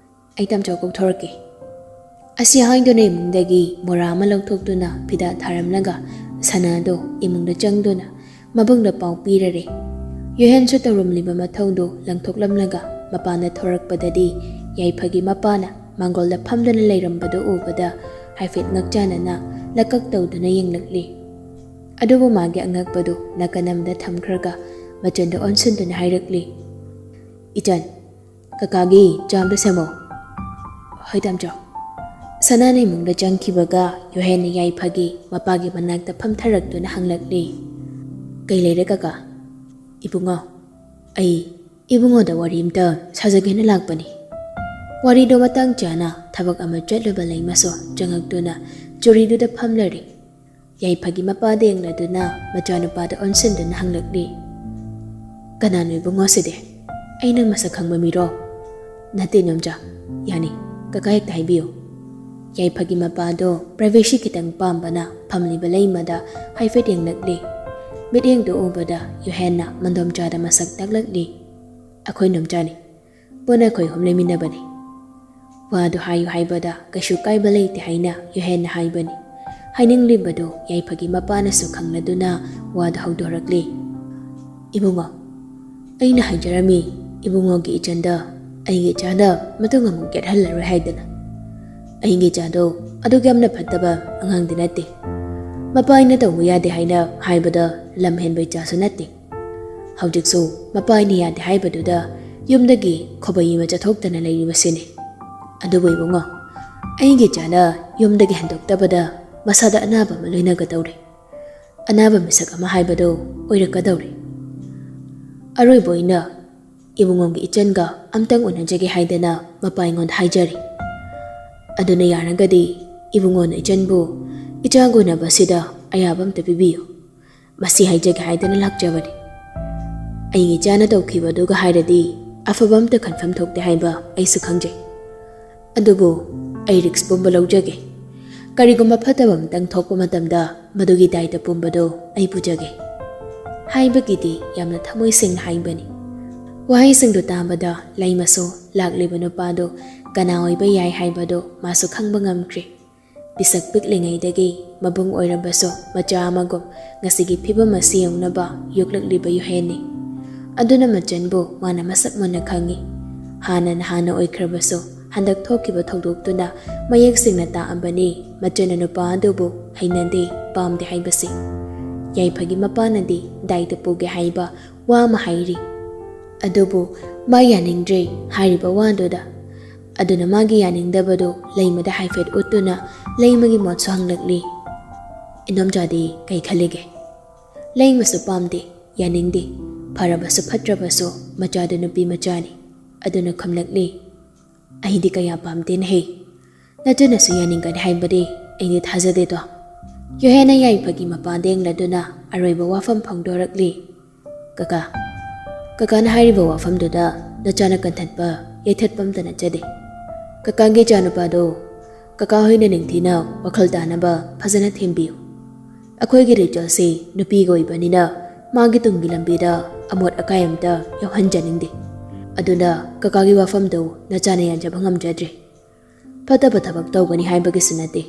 ꯑꯩ ꯇꯥꯃꯣꯆꯧ ꯀꯧꯊꯣꯔꯛꯀꯦ꯫" ꯑꯁꯤ ꯍꯥꯏꯗꯨꯅ ꯏꯃꯨꯡꯗꯒꯤ ꯃꯣꯔꯥ ꯑꯃ ꯂꯧꯊꯣꯛꯇꯨꯅ ꯐꯤꯗꯥ ꯊꯥꯔꯝꯂꯒ ꯁꯅꯥꯗꯣ ꯏꯃꯨꯡꯗ ꯆꯪꯗꯨꯅ ꯃꯕꯨꯡꯗ ꯄꯥꯎ ꯄꯤꯔꯔꯦ꯫ ꯌꯨꯍꯦꯟꯁꯨ ꯇꯧꯔꯝꯂꯤꯕ ꯃꯊꯧꯗꯨ ꯂꯪꯊꯣꯛꯂꯝꯂꯒ ꯃꯄꯥꯟꯗ ꯊꯣꯔꯛꯄꯗꯗꯤ ꯌꯥꯏꯐꯒꯤ ꯃꯄꯥꯅ ꯃꯥꯡꯒꯣꯜꯗ ꯐꯝꯗꯨꯅ ꯂꯩꯔꯝꯕꯗꯨ ꯎꯕꯗ ꯍꯥꯏꯐꯦꯠ ꯉꯛꯆꯥꯅꯅ ꯂꯀꯛ ꯇꯧꯗꯨꯅ ꯌꯦꯡꯂꯛꯂꯤ꯫ ꯑꯗꯨꯕꯨ ꯃꯥꯒꯤ ꯑꯉꯛꯄꯗꯨ ꯅꯥꯀꯟ ꯑꯃꯗ ꯊꯝꯈ꯭ꯔꯒ ꯃꯆꯟꯗ ꯑꯣꯟꯁꯤꯟꯗꯨꯅ ꯍꯥꯏꯔꯛꯂꯤ, "ꯏꯆꯟ, ꯀꯀꯥꯒꯤ ꯆꯥ ꯑꯝꯇ ꯁꯦꯝꯃꯣ꯫" "ꯍꯣꯏ, ꯇꯥꯝꯆꯧ꯫" ꯁꯅꯥꯅ ꯏꯃꯨꯡꯗ ꯆꯪꯈꯤꯕꯒ ꯌꯨꯍꯦꯟꯅ ꯌꯥꯏꯐꯒꯤ ꯃꯄꯥꯒꯤ ꯃꯅꯥꯛꯇ ꯐꯝꯊꯔꯛꯇꯨꯅ ꯍꯪꯂꯛꯂꯤ, "ꯀꯩ ꯂꯩꯔꯦ ꯀꯀꯥ?" "ꯏꯕꯨꯡꯉꯣ, ꯑꯩ ꯏꯕꯨꯡꯉꯣꯗ ꯋꯥꯔꯤ ꯑꯝꯇ ꯁꯥꯖꯒꯦꯅ ꯂꯥꯛꯄꯅꯤ꯫" ꯋꯥꯔꯤꯗꯣ ꯃꯇꯥꯡ ꯆꯥꯅ ꯊꯕꯛ ꯑꯃ ꯆꯠꯂꯨꯕ ꯂꯩꯃꯁꯨ ꯆꯪꯉꯛꯇꯨꯅ ꯆꯨꯔꯤꯗꯨꯗ ꯐꯝꯂꯔꯤ꯫ ꯌꯥꯏꯐꯒꯤ ꯃꯄꯥꯗ ꯌꯦꯡꯂꯗꯨꯅ ꯃꯆꯥꯅꯨꯄꯥꯗ ꯑꯣꯟꯁꯤꯟꯗꯨꯅ ꯍꯪꯂꯛꯂꯤ, "ꯀꯅꯥꯅꯣ ꯏꯕꯨꯡꯉꯣ ꯁꯤꯗꯤ? ꯑꯩ ꯅꯪ ꯃꯁꯛ ꯈꯪꯕ ꯃꯤꯔꯣ?" "ꯅꯠꯇꯦ ꯅꯣꯝꯆꯥ, ꯌꯥꯅꯤ, ꯀꯀꯥ ꯍꯦꯛꯇ ꯍꯥꯏꯕꯤꯌꯨ꯫" ꯌꯥꯏꯐꯒꯤ ꯃꯄꯥꯗꯣ privacy ꯈꯤꯇꯪ ꯄꯥꯝꯕꯅ ꯐꯝꯂꯤꯕ ꯂꯩꯃꯗ ꯍꯥꯏꯐꯦꯠ ꯌꯦꯡꯂꯛꯂꯤ꯫ ꯃꯤꯠꯌꯦꯡꯗꯨ ꯎꯕꯗ ꯌꯨꯍꯦꯟꯅ ꯃꯟꯗꯣꯝꯆꯥꯗ ꯃꯁꯛ ꯇꯥꯛꯂꯛꯂꯤ, "ꯑꯩꯈꯣꯏ ꯅꯣꯝꯆꯥꯅꯤ, ꯄꯨꯟꯅ ꯑꯩꯈꯣꯏ ꯑꯍꯨꯝ ꯂꯩꯃꯤꯟꯅꯕꯅꯤ꯫" ꯋꯥꯗꯨ ꯍꯥꯏꯌꯨ ꯍꯥꯏꯕꯗ ꯀꯩꯁꯨ ꯀꯥꯏꯕ ꯂꯩꯇꯦ ꯍꯥꯏꯅ ꯌꯨꯍꯦꯟꯅ ꯍꯥꯏꯕꯅꯤ꯫ ꯍꯥꯏꯅꯤꯡꯂꯤꯕꯗꯨ ꯌꯥꯏꯐꯒꯤ ꯃꯄꯥꯅꯁꯨ ꯈꯪꯂꯗꯨꯅ ꯋꯥꯗꯨ ꯍꯧꯗꯣꯔꯛꯂꯤ, "ꯏꯕꯨꯡꯉꯣ, ꯑꯩꯅ ꯍꯥꯏꯖꯔꯝꯃꯤ, ꯏꯕꯨꯡꯉꯣꯒꯤ ꯏꯆꯟꯗ ꯑꯩꯒꯤ ꯏꯆꯥꯗ ꯃꯇꯨꯡ ꯑꯃꯨꯛ ꯌꯦꯠꯍꯜꯂꯔꯣꯏ ꯍꯥꯏꯗꯅ꯫ ꯑꯩꯒꯤ ꯏꯆꯥꯗꯣ ꯑꯗꯨꯛ ꯌꯥꯝꯅ ꯐꯠꯇꯕ ꯑꯉꯥꯡꯗꯤ ꯅꯠꯇꯦ꯫ ꯃꯄꯥ ꯑꯩꯅ ꯇꯧꯕ ꯌꯥꯗꯦ ꯍꯥꯏꯅ ꯍꯥꯏꯕꯗ ꯂꯝ ꯍꯦꯟꯕ ꯏꯆꯥꯁꯨ ꯅꯠꯇꯦ꯫ ꯍꯧꯖꯤꯛꯁꯨ ꯃꯄꯥ ꯑꯩꯅ ꯌꯥꯗꯦ ꯍꯥꯏꯕꯗꯨꯗ ꯌꯨꯝꯗꯒꯤ ꯈꯣꯕꯩ ꯑꯃ ꯆꯠꯊꯣꯛꯇꯅ ꯂꯩꯔꯤꯕꯁꯤꯅꯤ꯫ ꯑꯗꯨꯕꯨ ꯏꯕꯨꯡꯉꯣ, ꯑꯩꯒꯤ ꯏꯆꯥꯅ ꯌꯨꯝꯗꯒꯤ ꯍꯟꯗꯣꯛꯇꯕꯗ ꯃꯁꯥꯗ ꯑꯅꯥꯕ ꯑꯃ ꯂꯣꯏꯅꯒꯗꯧꯔꯦ꯫ ꯑꯅꯥꯕ ꯃꯤꯁꯛ ꯑꯃ ꯍꯥꯏꯕꯗꯨ ꯑꯣꯏꯔꯛꯀꯗꯧꯔꯦ꯫ ꯑꯔꯣꯏꯕ ꯑꯣꯏꯅ ꯏꯕꯨꯡꯉꯣꯒꯤ ꯏꯆꯟꯒ ꯑꯝꯇꯪ ꯎꯅꯖꯒꯦ ꯍꯥꯏꯗꯅ ꯃꯄꯥ ꯑꯩꯉꯣꯟꯗ ꯍꯥꯏꯖꯔꯤ꯫ ꯑꯗꯨꯅ ꯌꯥꯔꯒꯗꯤ ꯏꯕꯨꯡꯉꯣꯅ ꯏꯆꯟꯕꯨ ꯏꯆꯥꯒ ꯎꯅꯕꯁꯤꯗ ꯑꯌꯥꯕ ꯑꯝꯇ ꯄꯤꯕꯤꯌꯨ꯫ ꯃꯁꯤ ꯍꯥꯏꯖꯒꯦ ꯍꯥꯏꯗꯅ ꯂꯥꯛꯆꯕꯅꯤ꯫ ꯑꯩꯒꯤ ꯏꯆꯥꯅ ꯇꯧꯈꯤꯕꯗꯨꯒ ꯍꯥꯏꯔꯗꯤ ꯑꯐꯕ ꯑꯝꯇ ꯈꯟꯐꯝ ꯊꯣꯛꯇꯦ ꯍꯥꯏꯕ ꯑꯩꯁꯨ ꯈꯪꯖꯩ꯫ ꯑꯗꯨꯕꯨ ꯑꯩ risk ꯄꯨꯝꯕ ꯂꯧꯖꯒꯦ꯫ ꯀꯔꯤꯒꯨꯝꯕ ꯐꯠꯇꯕ ꯑꯃꯇꯪ ꯊꯣꯛꯄ ꯃꯇꯝꯗ ꯃꯗꯨꯒꯤ ꯗꯥꯏꯇ ꯄꯨꯝꯕꯗꯨ ꯑꯩ ꯄꯨꯖꯒꯦ" ꯍꯥꯏꯕꯒꯤꯗꯤ ꯌꯥꯝꯅ ꯊꯃꯣꯏ ꯁꯦꯡꯅ ꯍꯥꯏꯕꯅꯤ꯫ ꯋꯥꯍꯩꯁꯤꯡꯗꯨ ꯇꯥꯕꯗ ꯂꯩꯃꯁꯨ ꯂꯥꯛꯂꯤꯕ ꯅꯨꯄꯥꯗꯨ ꯀꯅꯥ ꯑꯣꯏꯕ ꯌꯥꯏ ꯍꯥꯏꯕꯗꯨ ꯃꯥꯁꯨ ꯈꯪꯕ ꯉꯝꯈ꯭ꯔꯦ꯫ ꯄꯤꯁꯛ ꯄꯤꯛꯂꯤꯉꯩꯗꯒꯤ ꯃꯕꯨꯡ ꯑꯣꯏꯔꯕꯁꯨ ꯃꯆꯥ ꯑꯃꯒꯨꯝ ꯉꯁꯤꯒꯤ ꯐꯤꯕꯝ ꯑꯁꯤ ꯌꯧꯅꯕ ꯌꯣꯛꯂꯛꯂꯤꯕ ꯌꯨꯍꯦꯟꯅꯤ꯫ ꯑꯗꯨꯅ ꯃꯆꯟꯕꯨ ꯃꯥꯅ ꯃꯁꯛ ꯃꯨꯟꯅ ꯈꯪꯏ꯫ ꯍꯥꯟꯅꯅ ꯍꯥꯟꯅ ꯑꯣꯏꯈ꯭ꯔꯕꯁꯨ ꯍꯟꯗꯛ ꯊꯣꯛꯈꯤꯕ ꯊꯧꯗꯣꯛꯇꯨꯅ ꯃꯌꯦꯛ ꯁꯦꯡꯅ ꯇꯥꯛꯑꯕꯅꯤ ꯃꯆꯟꯅ ꯅꯨꯄꯥ ꯑꯗꯨꯕꯨ ꯍꯩꯅꯗꯦ, ꯄꯥꯝꯗꯦ ꯍꯥꯏꯕꯁꯤ꯫ ꯌꯥꯏꯐꯒꯤ ꯃꯄꯥꯅꯗꯤ ꯗꯥꯏꯇ ꯄꯨꯒꯦ ꯍꯥꯏꯕ ꯋꯥ ꯑꯃ ꯍꯥꯏꯔꯤ꯫ ꯑꯗꯨꯕꯨ ꯃꯥ ꯌꯥꯅꯤꯡꯗ꯭ꯔꯦ ꯍꯥꯏꯔꯤꯕ ꯋꯥꯗꯨꯗ꯫ ꯑꯗꯨꯅ ꯃꯥꯒꯤ ꯌꯥꯅꯤꯡꯗꯕꯗꯨ ꯂꯩꯃꯗ ꯍꯥꯏꯐꯦꯠ ꯎꯠꯇꯨꯅ ꯂꯩꯃꯒꯤ ꯃꯣꯠꯁꯨ ꯍꯪꯂꯛꯂꯤ꯫ "ꯏꯟꯗꯣꯝꯆꯥꯗꯤ ꯀꯩ ꯈꯜꯂꯤꯒꯦ?" ꯂꯩꯃꯁꯨ ꯄꯥꯝꯗꯦ, ꯌꯥꯅꯤꯡꯗꯦ꯫ ꯐꯔꯕꯁꯨ ꯐꯠꯇ꯭ꯔꯕꯁꯨ ꯃꯆꯥꯗꯨ ꯅꯨꯄꯤ ꯃꯆꯥꯅꯤ꯫ ꯑꯗꯨꯅ ꯈꯨꯝꯂꯛꯂꯤ, "ꯑꯩꯗꯤ ꯀꯌꯥ ꯄꯥꯝꯗꯦꯅꯦꯍꯦ꯫ ꯅꯆꯟꯅꯁꯨ ꯌꯥꯅꯤꯡꯒꯅꯤ ꯍꯥꯏꯕꯗꯤ ꯑꯩꯗꯤ ꯊꯥꯖꯗꯦꯗꯣ"꯫ ꯌꯨꯍꯦꯟꯅ ꯌꯥꯏꯐꯒꯤ ꯃꯄꯥꯗ ꯌꯦꯡꯂꯗꯨꯅ ꯑꯔꯣꯏꯕ ꯋꯥꯐꯝ ꯐꯣꯡꯗꯣꯔꯛꯂꯤ꯫ "ꯀꯀꯥ, ꯀꯀꯥꯅ ꯍꯥꯏꯔꯤꯕ ꯋꯥꯐꯝꯗꯨꯗ ꯅꯆꯥꯅ ꯀꯟꯊꯠꯄ, ꯌꯩꯊꯠꯄ ꯑꯝꯇ ꯅꯠꯆꯗꯦ꯫ ꯀꯀꯥꯒꯤ ꯏꯆꯥꯅꯨꯄꯥꯗꯣ ꯀꯀꯥ ꯍꯣꯏꯅ ꯅꯤꯡꯊꯤꯅ ꯋꯥꯈꯜ ꯇꯥꯅꯕ ꯐꯖꯅ ꯊꯦꯝꯕꯤꯌꯨ꯫ ꯑꯩꯈꯣꯏꯒꯤ ꯔꯤꯆꯜꯁꯤ ꯅꯨꯄꯤꯒꯤ ꯑꯣꯏꯕꯅꯤꯅ ꯃꯥꯒꯤ ꯇꯨꯡꯒꯤ ꯂꯝꯕꯤꯗ ꯑꯃꯣꯠ ꯑꯀꯥꯏ ꯑꯝꯇ ꯌꯥꯎꯍꯟꯖꯅꯤꯡꯗꯦ꯫ ꯑꯗꯨꯅ ꯀꯀꯥꯒꯤ ꯋꯥꯐꯝꯗꯨ ꯅꯆꯥꯅ ꯌꯥꯟꯖꯕ ꯉꯝꯖꯗ꯭ꯔꯦ꯫ ꯐꯠꯇꯕ ꯊꯕꯛ ꯇꯧꯒꯅꯤ ꯍꯥꯏꯕꯒꯤꯁꯨ ꯅꯠꯇꯦ,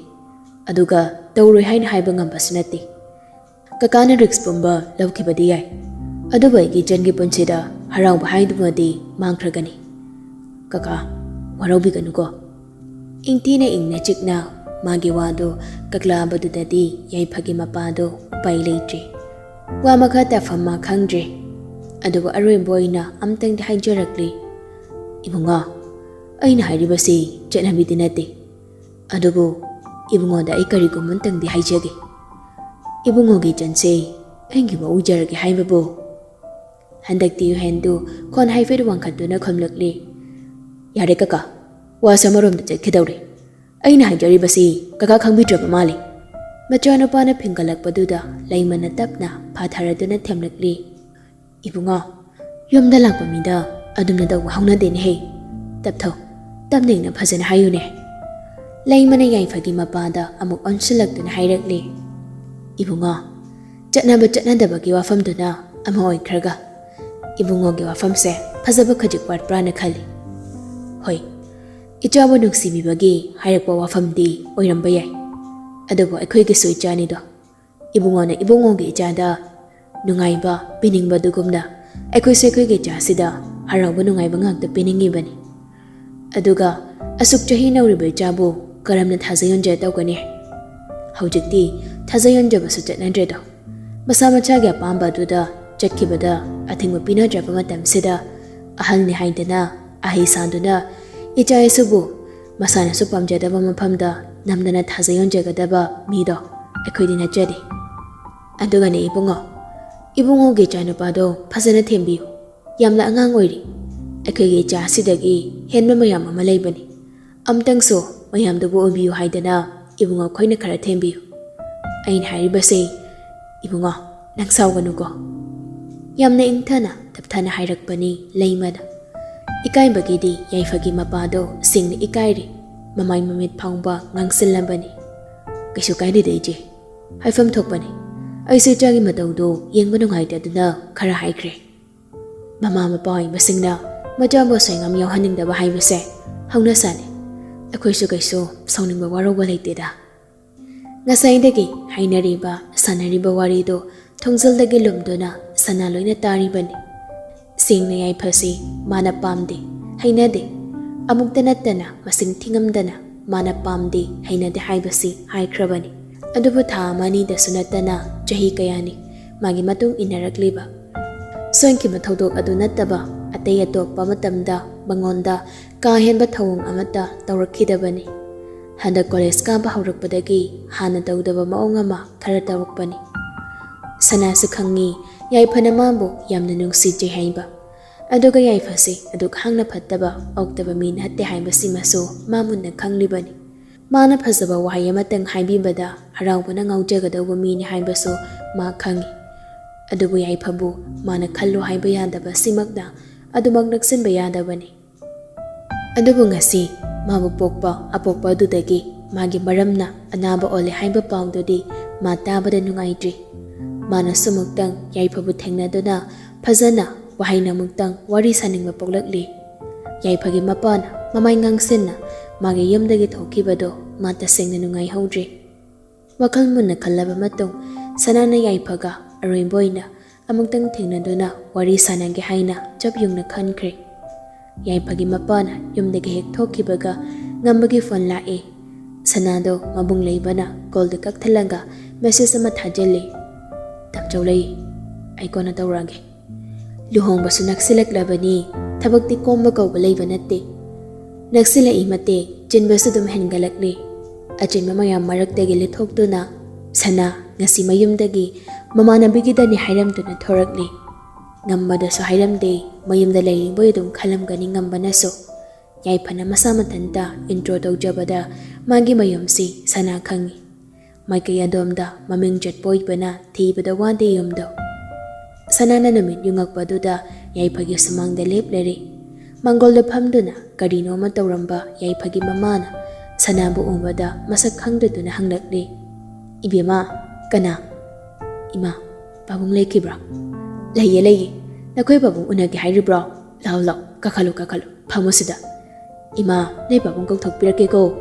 ꯑꯗꯨꯒ ꯇꯧꯔꯣꯏ ꯍꯥꯏꯅ ꯍꯥꯏꯕ ꯉꯝꯕꯁꯨ ꯅꯠꯇꯦ꯫ ꯀꯀꯥꯅ ꯔꯤꯛꯁ ꯄꯨꯝꯕ ꯂꯧꯈꯤꯕꯗꯤ ꯌꯥꯏ, ꯑꯗꯨꯕꯨ ꯑꯩꯒꯤ ꯏꯆꯟꯒꯤ ꯄꯨꯟꯁꯤꯗ ꯍꯔꯥꯎꯕ ꯍꯥꯏꯗꯨꯃꯗꯤ ꯃꯥꯡꯈ꯭ꯔꯒꯅꯤ꯫ ꯀꯀꯥ, ꯋꯥꯔꯧꯕꯤꯒꯅꯨꯀꯣ"꯫ ꯏꯪꯊꯤꯅ ꯏꯪꯅ ꯆꯤꯛꯅ ꯃꯥꯒꯤ ꯋꯥꯗꯨ ꯀꯛꯂꯛꯑꯕꯗꯨꯗꯗꯤ ꯌꯥꯏꯐꯒꯤ ꯃꯄꯥꯗꯨ ꯎꯄꯥꯏ ꯂꯩꯇ꯭ꯔꯦ꯫ ꯋꯥ ꯃꯈꯥ ꯇꯥꯐꯝ ꯃꯥ ꯈꯪꯗ꯭ꯔꯦ꯫ ꯑꯗꯨꯕꯨ ꯑꯔꯣꯏꯕ ꯑꯣꯏꯅ ꯑꯝꯇꯪꯗꯤ ꯍꯥꯏꯖꯔꯛꯂꯤ, "ꯏꯕꯨꯡꯉꯣ, ꯑꯩꯅ ꯍꯥꯏꯔꯤꯕꯁꯤ ꯆꯠꯅꯕꯤꯗꯤ ꯅꯠꯇꯦ꯫ ꯑꯗꯨꯕꯨ ꯏꯕꯨꯡꯉꯣꯗ ꯑꯩ ꯀꯔꯤꯒꯨꯝꯕ ꯑꯝꯇꯪꯗꯤ ꯍꯥꯏꯖꯒꯦ꯫ ꯏꯕꯨꯡꯉꯣꯒꯤ ꯏꯆꯟꯁꯦ ꯑꯩꯒꯤ ꯃꯧ ꯑꯣꯏꯖꯔꯒꯦ ꯍꯥꯏꯕꯕꯨ"꯫ ꯍꯟꯗꯛꯇꯤ ꯌꯨꯍꯦꯟꯗꯨ ꯈꯣꯟ ꯍꯥꯏꯐꯦꯠ ꯋꯥꯡꯈꯠꯇꯨꯅ ꯈꯨꯝꯂꯛꯂꯤ, "ꯌꯥꯔꯦ ꯀꯀꯥ, ꯋꯥꯁꯨ ꯑꯃꯔꯣꯝꯗ ꯆꯠꯈꯤꯗꯧꯔꯦ꯫ ꯑꯩꯅ ꯍꯥꯏꯖꯔꯤꯕꯁꯤ ꯀꯀꯥ ꯈꯪꯕꯤꯗ꯭ꯔꯕ ꯃꯥꯜꯂꯦ"꯫ ꯃꯆꯥꯅꯨꯄꯥꯅ ꯐꯤꯡꯒꯠꯂꯛꯄꯗꯨꯗ ꯂꯩꯃꯅ ꯇꯞꯅ ꯐꯥꯊꯔꯗꯨꯅ ꯊꯦꯝꯂꯛꯂꯤ, "ꯏꯕꯨꯡꯉꯣ, ꯌꯨꯝꯗ ꯂꯥꯛꯄ ꯃꯤꯗ ꯑꯗꯨꯝꯅ ꯇꯧꯕ ꯍꯧꯅꯗꯦꯅꯦꯍꯦ꯫ ꯇꯞꯊꯧ, ꯇꯞꯅ ꯏꯪꯅ ꯐꯖꯅ ꯍꯥꯏꯌꯨꯅꯦ"꯫ ꯂꯩꯃꯅ ꯌꯥꯏꯐꯒꯤ ꯃꯄꯥꯗ ꯑꯃꯨꯛ ꯑꯣꯟꯁꯤꯜꯂꯛꯇꯨꯅ ꯍꯥꯏꯔꯛꯂꯤ, "ꯏꯕꯨꯡꯉꯣ, ꯆꯠꯅꯕ ꯆꯠꯅꯗꯕꯒꯤ ꯋꯥꯐꯝꯗꯨꯅ ꯑꯃ ꯑꯣꯏꯈ꯭ꯔꯒ, ꯏꯕꯨꯡꯉꯣꯒꯤ ꯋꯥꯐꯝꯁꯦ ꯐꯖꯕ ꯈꯖꯤꯛ ꯋꯥꯠꯄ꯭ꯔꯥꯅ ꯈꯜꯂꯤ꯫ ꯍꯣꯏ, ꯏꯆꯥꯕꯨ ꯅꯨꯡꯁꯤꯕꯤꯕꯒꯤ ꯍꯥꯏꯔꯛꯄ ꯋꯥꯐꯝꯗꯤ ꯑꯣꯏꯔꯝꯕ ꯌꯥꯏ, ꯑꯗꯨꯕꯨ ꯑꯩꯈꯣꯏꯒꯤꯁꯨ ꯏꯆꯥꯅꯤꯗꯣ꯫ ꯏꯕꯨꯡꯉꯣꯅ ꯏꯕꯨꯡꯉꯣꯒꯤ ꯏꯆꯥꯗ ꯅꯨꯡꯉꯥꯏꯕ ꯄꯤꯅꯤꯡꯕꯗꯨꯒꯨꯝꯅ ꯑꯩꯈꯣꯏꯁꯨ ꯑꯩꯈꯣꯏꯒꯤ ꯏꯆꯥꯁꯤꯗ ꯍꯔꯥꯎꯕ ꯅꯨꯡꯉꯥꯏꯕ ꯉꯥꯛꯇ ꯄꯤꯅꯤꯡꯉꯤꯕꯅꯤ꯫ ꯑꯗꯨꯒ ꯑꯁꯨꯛ ꯆꯍꯤ ꯅꯧꯔꯤꯕ ꯏꯆꯥꯕꯨ ꯀꯔꯝꯅ ꯊꯥꯖ ꯌꯣꯟꯖ ꯇꯧꯒꯅꯤ? ꯍꯧꯖꯤꯛꯇꯤ ꯊꯥꯖ ꯌꯣꯟꯖꯕꯁꯨ ꯆꯠꯅꯗ꯭ꯔꯦꯗꯣ꯫ ꯃꯁꯥ ꯃꯁꯥꯒꯤ ꯑꯄꯥꯝꯕ ꯑꯗꯨꯗ ꯆꯠꯈꯤꯕꯗ ꯑꯊꯤꯡꯕ ꯄꯤꯅꯗ꯭ꯔꯕ ꯃꯇꯝꯁꯤꯗ, ꯑꯍꯜꯅꯤ ꯍꯥꯏꯗꯅ ꯑꯍꯩ ꯁꯥꯗꯨꯅ ꯏꯆꯥ ꯏꯁꯨꯕꯨ ꯃꯁꯥꯅꯁꯨ ꯄꯥꯝꯖꯗꯕ ꯃꯐꯝꯗ ꯅꯝꯗꯅ ꯊꯥꯖ ꯌꯣꯟꯖꯒꯗꯕ ꯃꯤꯗꯣ ꯑꯩꯈꯣꯏꯗꯤ ꯅꯠꯆꯗꯦ꯫ ꯑꯗꯨꯒꯅꯦ ꯏꯕꯨꯡꯉꯣ, ꯏꯕꯨꯡꯉꯣꯒꯤ ꯏꯆꯥꯅꯨꯄꯥꯗꯣ ꯐꯖꯅ ꯊꯦꯝꯕꯤꯌꯨ꯫ ꯌꯥꯝꯅ ꯑꯉꯥꯡ ꯑꯣꯏꯔꯤ꯫ ꯑꯩꯈꯣꯏꯒꯤ ꯏꯆꯥ ꯑꯁꯤꯗꯒꯤ ꯍꯦꯟꯕ ꯃꯌꯥꯝ ꯑꯃ ꯂꯩꯕꯅꯤ꯫ ꯑꯝꯇꯪꯁꯨ ꯃꯌꯥꯝꯗꯨꯕꯨ ꯑꯣꯏꯕꯤꯌꯨ ꯍꯥꯏꯗꯅ ꯏꯕꯨꯡꯉꯣ ꯑꯩꯈꯣꯏꯅ ꯈꯔ ꯊꯦꯝꯕꯤꯌꯨ꯫ ꯑꯩꯅ ꯍꯥꯏꯔꯤꯕꯁꯦ, ꯏꯕꯨꯡꯉꯣ, ꯅꯪ ꯁꯥꯎꯒꯅꯨꯀꯣ꯫ ꯌꯥꯝꯅ ꯏꯪꯊꯅ ꯇꯞꯊꯅ ꯍꯥꯏꯔꯛꯄꯅꯤ ꯂꯩꯃꯅ꯫ ꯏꯀꯥꯏꯕꯒꯤꯗꯤ ꯌꯥꯏꯐꯒꯤ ꯃꯄꯥꯗꯣ ꯁꯦꯡꯅ ꯏꯀꯥꯏꯔꯦ꯫ ꯃꯃꯥꯏ ꯃꯃꯤꯠ ꯐꯥꯎꯕ ꯉꯥꯡꯁꯤꯜꯂꯝꯕꯅꯤ꯫ "ꯀꯩꯁꯨ ꯀꯥꯏꯗꯦꯗ ꯏꯆꯦ, ꯍꯥꯏꯐꯝ ꯊꯣꯛꯄꯅꯤ꯫ ꯑꯩꯁꯨ ꯏꯆꯥꯒꯤ ꯃꯇꯧꯗꯣ ꯌꯦꯡꯕ ꯅꯨꯡꯉꯥꯏꯇꯗꯨꯅ ꯈꯔ ꯍꯥꯏꯈ꯭ꯔꯦ"꯫ ꯃꯃꯥ ꯃꯄꯥ ꯑꯣꯏꯕꯁꯤꯡꯅ ꯃꯆꯥꯕꯨ ꯑꯁꯣꯏꯉꯝ ꯌꯥꯎꯍꯟꯅꯤꯡꯗꯕ ꯍꯥꯏꯕꯁꯦ ꯍꯧꯅꯁꯥꯅꯤ꯫ ꯑꯩꯈꯣꯏꯁꯨ ꯀꯩꯁꯨ ꯁꯥꯎꯅꯤꯡꯕ ꯋꯥꯔꯧꯕ ꯂꯩꯇꯦꯗ꯫ ꯉꯁꯥꯏꯗꯒꯤ ꯍꯥꯏꯅꯔꯤꯕ, ꯁꯥꯟꯅꯔꯤꯕ ꯋꯥꯔꯤꯗꯨ ꯊꯣꯡꯖꯤꯜꯗꯒꯤ ꯂꯨꯝꯗꯨꯅ ꯁꯅꯥ ꯂꯣꯏꯅ ꯇꯥꯔꯤꯕꯅꯤ꯫ ꯁꯦꯡꯅ ꯌꯥꯏꯐꯁꯤ ꯃꯥꯅ ꯄꯥꯝꯗꯦ, ꯍꯩꯅꯗꯦ꯫ ꯑꯃꯨꯛꯇ ꯅꯠꯇꯅ ꯃꯁꯤꯡ ꯊꯤꯉꯝꯗꯅ ꯃꯥꯅ ꯄꯥꯝꯗꯦ, ꯍꯩꯅꯗꯦ ꯍꯥꯏꯕꯁꯤ ꯍꯥꯏꯈ꯭ꯔꯕꯅꯤ꯫ ꯑꯗꯨꯕꯨ ꯊꯥ ꯑꯃ ꯑꯅꯤꯗꯁꯨ ꯅꯠꯇꯅ ꯆꯍꯤ ꯀꯌꯥꯅꯤ ꯃꯥꯒꯤ ꯃꯇꯨꯡ ꯏꯟꯅꯔꯛꯂꯤꯕ꯫ ꯁꯣꯏꯈꯤꯕ ꯊꯧꯗꯣꯛ ꯑꯗꯨ ꯅꯠꯇꯕ ꯑꯇꯩ ꯑꯇꯣꯞꯄ ꯃꯇꯝꯗ ꯃꯉꯣꯟꯗ ꯀꯥ ꯍꯦꯟꯕ ꯊꯧꯑꯣꯡ ꯑꯃꯠꯇ ꯇꯧꯔꯛꯈꯤꯗꯕꯅꯤ꯫ ꯍꯟꯗꯛ ꯀꯣꯂꯦꯖ ꯀꯥꯕ ꯍꯧꯔꯛꯄꯗꯒꯤ ꯍꯥꯟꯅ ꯇꯧꯗꯕ ꯃꯑꯣꯡ ꯑꯃ ꯈꯔ ꯇꯧꯔꯛꯄꯅꯤ꯫ ꯁꯅꯥꯁꯨ ꯈꯪꯉꯤ ꯌꯥꯏꯐꯅ ꯃꯥꯕꯨ ꯌꯥꯝꯅ ꯅꯨꯡꯁꯤꯖꯩ ꯍꯥꯏꯕ꯫ ꯑꯗꯨꯒ ꯌꯥꯏꯐꯁꯤ ꯑꯗꯨꯛ ꯍꯥꯡꯅ ꯐꯠꯇꯕ, ꯑꯣꯛꯇꯕ ꯃꯤ ꯅꯠꯇꯦ ꯍꯥꯏꯕꯁꯤꯃꯁꯨ ꯃꯥ ꯃꯨꯟꯅ ꯈꯪꯂꯤꯕꯅꯤ꯫ ꯃꯥꯅ ꯐꯖꯕ ꯋꯥꯍꯩ ꯑꯃꯇꯪ ꯍꯥꯏꯕꯤꯕꯗ ꯍꯔꯥꯎꯕꯅ ꯉꯥꯎꯖꯒꯗꯧꯕ ꯃꯤꯅꯤ ꯍꯥꯏꯕꯁꯨ ꯃꯥ ꯈꯪꯉꯤ꯫ ꯑꯗꯨꯕꯨ ꯌꯥꯏꯐꯕꯨ ꯃꯥꯅ ꯈꯜꯂꯨ ꯍꯥꯏꯕ ꯌꯥꯗꯕ ꯁꯤꯃꯛꯅ ꯑꯗꯨꯃꯛ ꯅꯛꯁꯤꯟꯕ ꯌꯥꯗꯕꯅꯤ꯫ ꯑꯗꯨꯕꯨ ꯉꯁꯤ ꯃꯥꯕꯨ ꯄꯣꯛꯄ ꯑꯄꯣꯛꯄ ꯑꯗꯨꯗꯒꯤ ꯃꯥꯒꯤ ꯃꯔꯝꯅ ꯑꯅꯥꯕ ꯑꯣꯜꯂꯦ ꯍꯥꯏꯕ ꯄꯥꯎꯗꯨꯗꯤ ꯃꯥ ꯇꯥꯕꯗ ꯅꯨꯡꯉꯥꯏꯇ꯭ꯔꯤ꯫ ꯃꯥꯅꯁꯨ ꯑꯃꯨꯛꯇꯪ ꯌꯥꯏꯐꯕꯨ ꯊꯦꯡꯅꯗꯨꯅ ꯐꯖꯅ ꯋꯥꯍꯩꯅ ꯑꯃꯨꯛꯇꯪ ꯋꯥꯔꯤ ꯁꯥꯅꯤꯡꯕ ꯄꯣꯛꯂꯛꯂꯤ꯫ ꯌꯥꯏꯐꯒꯤ ꯃꯄꯥꯅ ꯃꯃꯥꯏ ꯉꯥꯡꯁꯤꯟꯅ ꯃꯥꯒꯤ ꯌꯨꯝꯗꯒꯤ ꯊꯣꯛꯈꯤꯕꯗꯣ ꯃꯥ ꯇꯁꯦꯡꯅ ꯅꯨꯡꯉꯥꯏꯍꯧꯗ꯭ꯔꯤ꯫ ꯋꯥꯈꯜ ꯃꯨꯟꯅ ꯈꯜꯂꯕ ꯃꯇꯨꯡ ꯁꯅꯥꯅ ꯌꯥꯏꯐꯒ ꯑꯔꯣꯏꯕ ꯑꯣꯏꯅ ꯑꯃꯨꯛꯇꯪ ꯊꯦꯡꯅꯗꯨꯅ ꯋꯥꯔꯤ ꯁꯥꯟꯅꯒꯦ ꯍꯥꯏꯅ ꯆꯞ ꯌꯨꯡꯅ ꯈꯟꯈ꯭ꯔꯦ꯫ ꯌꯥꯏꯐꯒꯤ ꯃꯄꯥꯅ ꯌꯨꯝꯗꯒꯤ ꯍꯦꯛ ꯊꯣꯛꯈꯤꯕꯒ ꯉꯝꯕꯒꯤ ꯐꯣꯟ ꯂꯥꯛꯑꯦ꯫ ꯁꯅꯥꯗꯣ ꯃꯕꯨꯡ ꯂꯩꯕꯅ ꯀꯣꯜꯗ ꯀꯛꯊꯠꯂꯒ ꯃꯦꯁꯦꯖ ꯑꯃ ꯊꯥꯖꯤꯜꯂꯤ꯫ "ꯇꯥꯝꯆꯧꯂꯩ, ꯑꯩ ꯀꯣꯟꯅ ꯇꯧꯔꯛꯑꯒꯦ꯫ ꯂꯨꯍꯣꯡꯕꯁꯨ ꯅꯛꯁꯤꯜꯂꯛꯂꯕꯅꯤ, ꯊꯕꯛꯇꯤ ꯀꯣꯝꯕ ꯀꯧꯕ ꯂꯩꯕ ꯅꯠꯇꯦ꯫ ꯅꯛꯁꯤꯜꯂꯛꯏ ꯃꯇꯤꯛ ꯆꯤꯟꯕꯁꯨ ꯑꯗꯨꯝ ꯍꯦꯟꯒꯠꯂꯛꯂꯤ꯫ ꯑꯆꯤꯟꯕ ꯃꯌꯥꯝ ꯃꯔꯛꯇꯒꯤ ꯂꯤꯊꯣꯛꯇꯨꯅ ꯁꯅꯥ ꯉꯁꯤ ꯃꯌꯨꯝꯗꯒꯤ ꯃꯃꯥꯟꯅꯕꯤꯒꯤꯗꯅꯤ ꯍꯥꯏꯔꯝꯗꯨꯅ ꯊꯣꯔꯛꯂꯤ꯫ ꯉꯝꯕꯗꯁꯨ ꯍꯥꯏꯔꯝꯗꯦ, ꯃꯌꯨꯝꯗ ꯂꯩꯔꯤꯕꯣꯏ ꯑꯗꯨꯝ ꯈꯜꯂꯝꯒꯅꯤ ꯉꯝꯕꯅꯁꯨ꯫ ꯌꯥꯏꯐꯅ ꯃꯁꯥ ꯃꯊꯟꯇ ꯏꯟꯇ꯭ꯔꯣ ꯇꯧꯖꯕꯗ ꯃꯥꯒꯤ ꯃꯌꯨꯝꯁꯤ ꯁꯅꯥ ꯈꯪꯏ꯫ ꯃꯥꯏꯀꯩ ꯑꯗꯣꯝꯗ ꯃꯃꯤꯡ ꯆꯠꯄ ꯑꯣꯏꯕꯅ ꯊꯤꯕꯗ ꯋꯥꯗꯦ ꯌꯨꯝꯗꯣ꯫ ꯁꯅꯥꯅ ꯅꯨꯃꯤꯠ ꯌꯨꯡꯉꯛꯄꯗꯨꯗ ꯌꯥꯏꯐꯒꯤ ꯁꯨꯃꯥꯡꯗ ꯂꯦꯞꯂꯔꯦ꯫ ꯃꯥꯡꯒꯣꯜꯗ ꯐꯝꯗꯨꯅ ꯀꯔꯤꯅꯣ ꯑꯃ ꯇꯧꯔꯝꯕ ꯌꯥꯏꯐꯒꯤ ꯃꯃꯥꯅ ꯁꯅꯥꯕꯨ ꯎꯕꯗ ꯃꯁꯛ ꯈꯪꯗꯗꯨꯅ ꯍꯪꯂꯛꯂꯦ, "ꯏꯕꯦꯝꯃ, ꯀꯅꯥ?" "ꯏꯃꯥ, ꯄꯥꯕꯨꯡ ꯂꯩꯈꯤꯕ꯭ꯔꯥ?" "ꯂꯩꯌꯦ, ꯂꯩꯌꯦ꯫ ꯅꯈꯣꯏ ꯄꯥꯕꯨꯡ ꯎꯅꯒꯦ ꯍꯥꯏꯔꯤꯕ꯭ꯔꯣ? ꯂꯥꯎ, ꯂꯥꯎ, ꯀꯥꯈꯠꯂꯨ, ꯀꯥꯈꯠꯂꯨ꯫ ꯐꯝꯃꯨ ꯁꯤꯗ꯫ ꯏꯃꯥ, ꯅꯣꯏ ꯄꯥꯕꯨꯡ ꯀꯧꯊꯣꯛꯄꯤꯔꯛꯀꯦꯀꯣ꯫"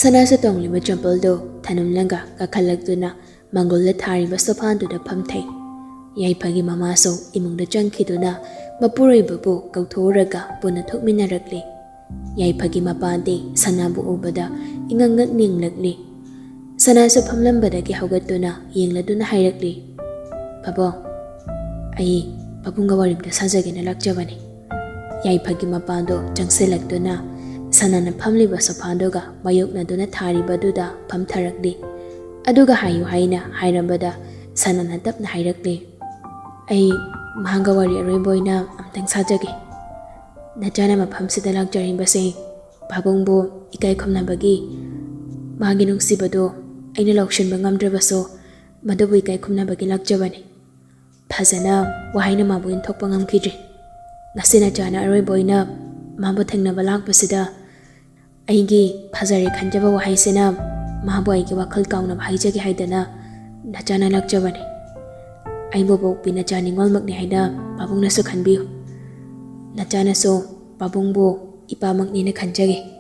ꯁꯅꯥꯁꯨ ꯇꯣꯡꯂꯤꯕ ꯆꯝꯄꯜꯗꯣ ꯊꯅꯝꯂꯒ ꯀꯥꯈꯠꯂꯛꯇꯨꯅ ꯃꯥꯡꯒꯣꯜꯗ ꯊꯥꯔꯤꯕ ꯁꯣꯐꯥꯗꯨꯗ ꯐꯝꯊꯩ꯫ ꯌꯥꯏꯐꯒꯤ ꯃꯃꯥꯁꯨ ꯏꯃꯨꯡꯗ ꯆꯪꯈꯤꯗꯨꯅ ꯃꯄꯨꯔꯣꯏꯕꯕꯨ ꯀꯧꯊꯣꯛꯎꯔꯒ ꯄꯨꯟꯅ ꯊꯣꯛꯃꯤꯟꯅꯔꯛꯂꯤ꯫ ꯌꯥꯏꯐꯒꯤ ꯃꯄꯥꯗꯤ ꯁꯅꯥꯕꯨ ꯎꯕꯗ ꯏꯉꯛ ꯉꯛ ꯌꯦꯡꯂꯛꯂꯤ꯫ ꯁꯅꯥꯁꯨ ꯐꯝꯂꯝꯕꯗꯒꯤ ꯍꯧꯒꯠꯇꯨꯅ ꯌꯦꯡꯂꯗꯨꯅ ꯍꯥꯏꯔꯛꯂꯤ, "ꯄꯥꯕꯨꯡ, ꯑꯩ ꯄꯥꯕꯨꯡꯒ ꯋꯥꯔꯤ ꯑꯝꯇ ꯁꯥꯖꯒꯦꯅ ꯂꯥꯛꯆꯕꯅꯤ꯫" ꯌꯥꯏꯐꯒꯤ ꯃꯄꯥꯗꯣ ꯆꯪꯁꯤꯜꯂꯛꯇꯨꯅ ꯁꯅꯥꯅ ꯐꯝꯂꯤꯕ ꯁꯣꯐꯥꯗꯨꯒ ꯃꯥꯌꯣꯛꯅꯗꯨꯅ ꯊꯥꯔꯤꯕꯗꯨꯗ ꯐꯝꯊꯔꯛꯂꯤ꯫ ꯑꯗꯨꯒ ꯍꯥꯏꯌꯨ ꯍꯥꯏꯅ ꯍꯥꯏꯔꯝꯕꯗ ꯁꯅꯥꯅ ꯇꯞꯅ ꯍꯥꯏꯔꯛꯂꯤ, "ꯑꯩ ꯃꯍꯥꯛꯒ ꯋꯥꯔꯤ ꯑꯔꯣꯏꯕ ꯑꯣꯏꯅ ꯑꯝꯇꯪ ꯁꯥꯖꯒꯦ꯫ ꯅꯆꯥꯅ ꯃꯐꯝꯁꯤꯗ ꯂꯥꯛꯆꯔꯤꯕꯁꯦ ꯄꯥꯕꯨꯡꯕꯨ ꯏꯀꯥꯏ ꯈꯨꯝꯅꯕꯒꯤ, ꯃꯥꯒꯤ ꯅꯨꯡꯁꯤꯕꯗꯨ ꯑꯩꯅ ꯂꯧꯁꯤꯟꯕ ꯉꯝꯗ꯭ꯔꯕꯁꯨ ꯃꯗꯨꯕꯨ ꯏꯀꯥꯏ ꯈꯨꯝꯅꯕꯒꯤ ꯂꯥꯛꯆꯕꯅꯤ꯫ ꯐꯖꯅ ꯋꯥꯍꯩꯅ ꯃꯥꯕꯨ ꯏꯟꯊꯣꯛꯄ ꯉꯝꯈꯤꯗ꯭ꯔꯤ꯫ ꯉꯁꯤ ꯅꯆꯥꯅ ꯑꯔꯣꯏꯕ ꯑꯣꯏꯅ ꯃꯥꯕꯨ ꯊꯦꯡꯅꯕ ꯂꯥꯛꯄꯁꯤꯗ ꯑꯩꯒꯤ ꯐꯖꯔꯦ ꯈꯟꯖꯕ ꯋꯥꯍꯩꯁꯤꯅ ꯃꯥꯕꯨ ꯑꯩꯒꯤ ꯋꯥꯈꯜ ꯀꯥꯎꯅꯕ ꯍꯥꯏꯖꯒꯦ ꯍꯥꯏꯗꯅ ꯅꯆꯥꯅ ꯂꯥꯛꯆꯕꯅꯤ꯫ ꯑꯩꯕꯨ ꯄꯣꯛꯄꯤ ꯅꯆꯥ ꯅꯤꯡꯉꯣꯜꯃꯛꯅꯤ ꯍꯥꯏꯅ ꯄꯥꯕꯨꯡꯅꯁꯨ ꯈꯟꯕꯤꯌꯨ꯫ ꯅꯆꯥꯅꯁꯨ ꯄꯥꯕꯨꯡꯕꯨ ꯏꯄꯥꯃꯛꯅꯦꯅ ꯈꯟꯖꯒꯦ꯫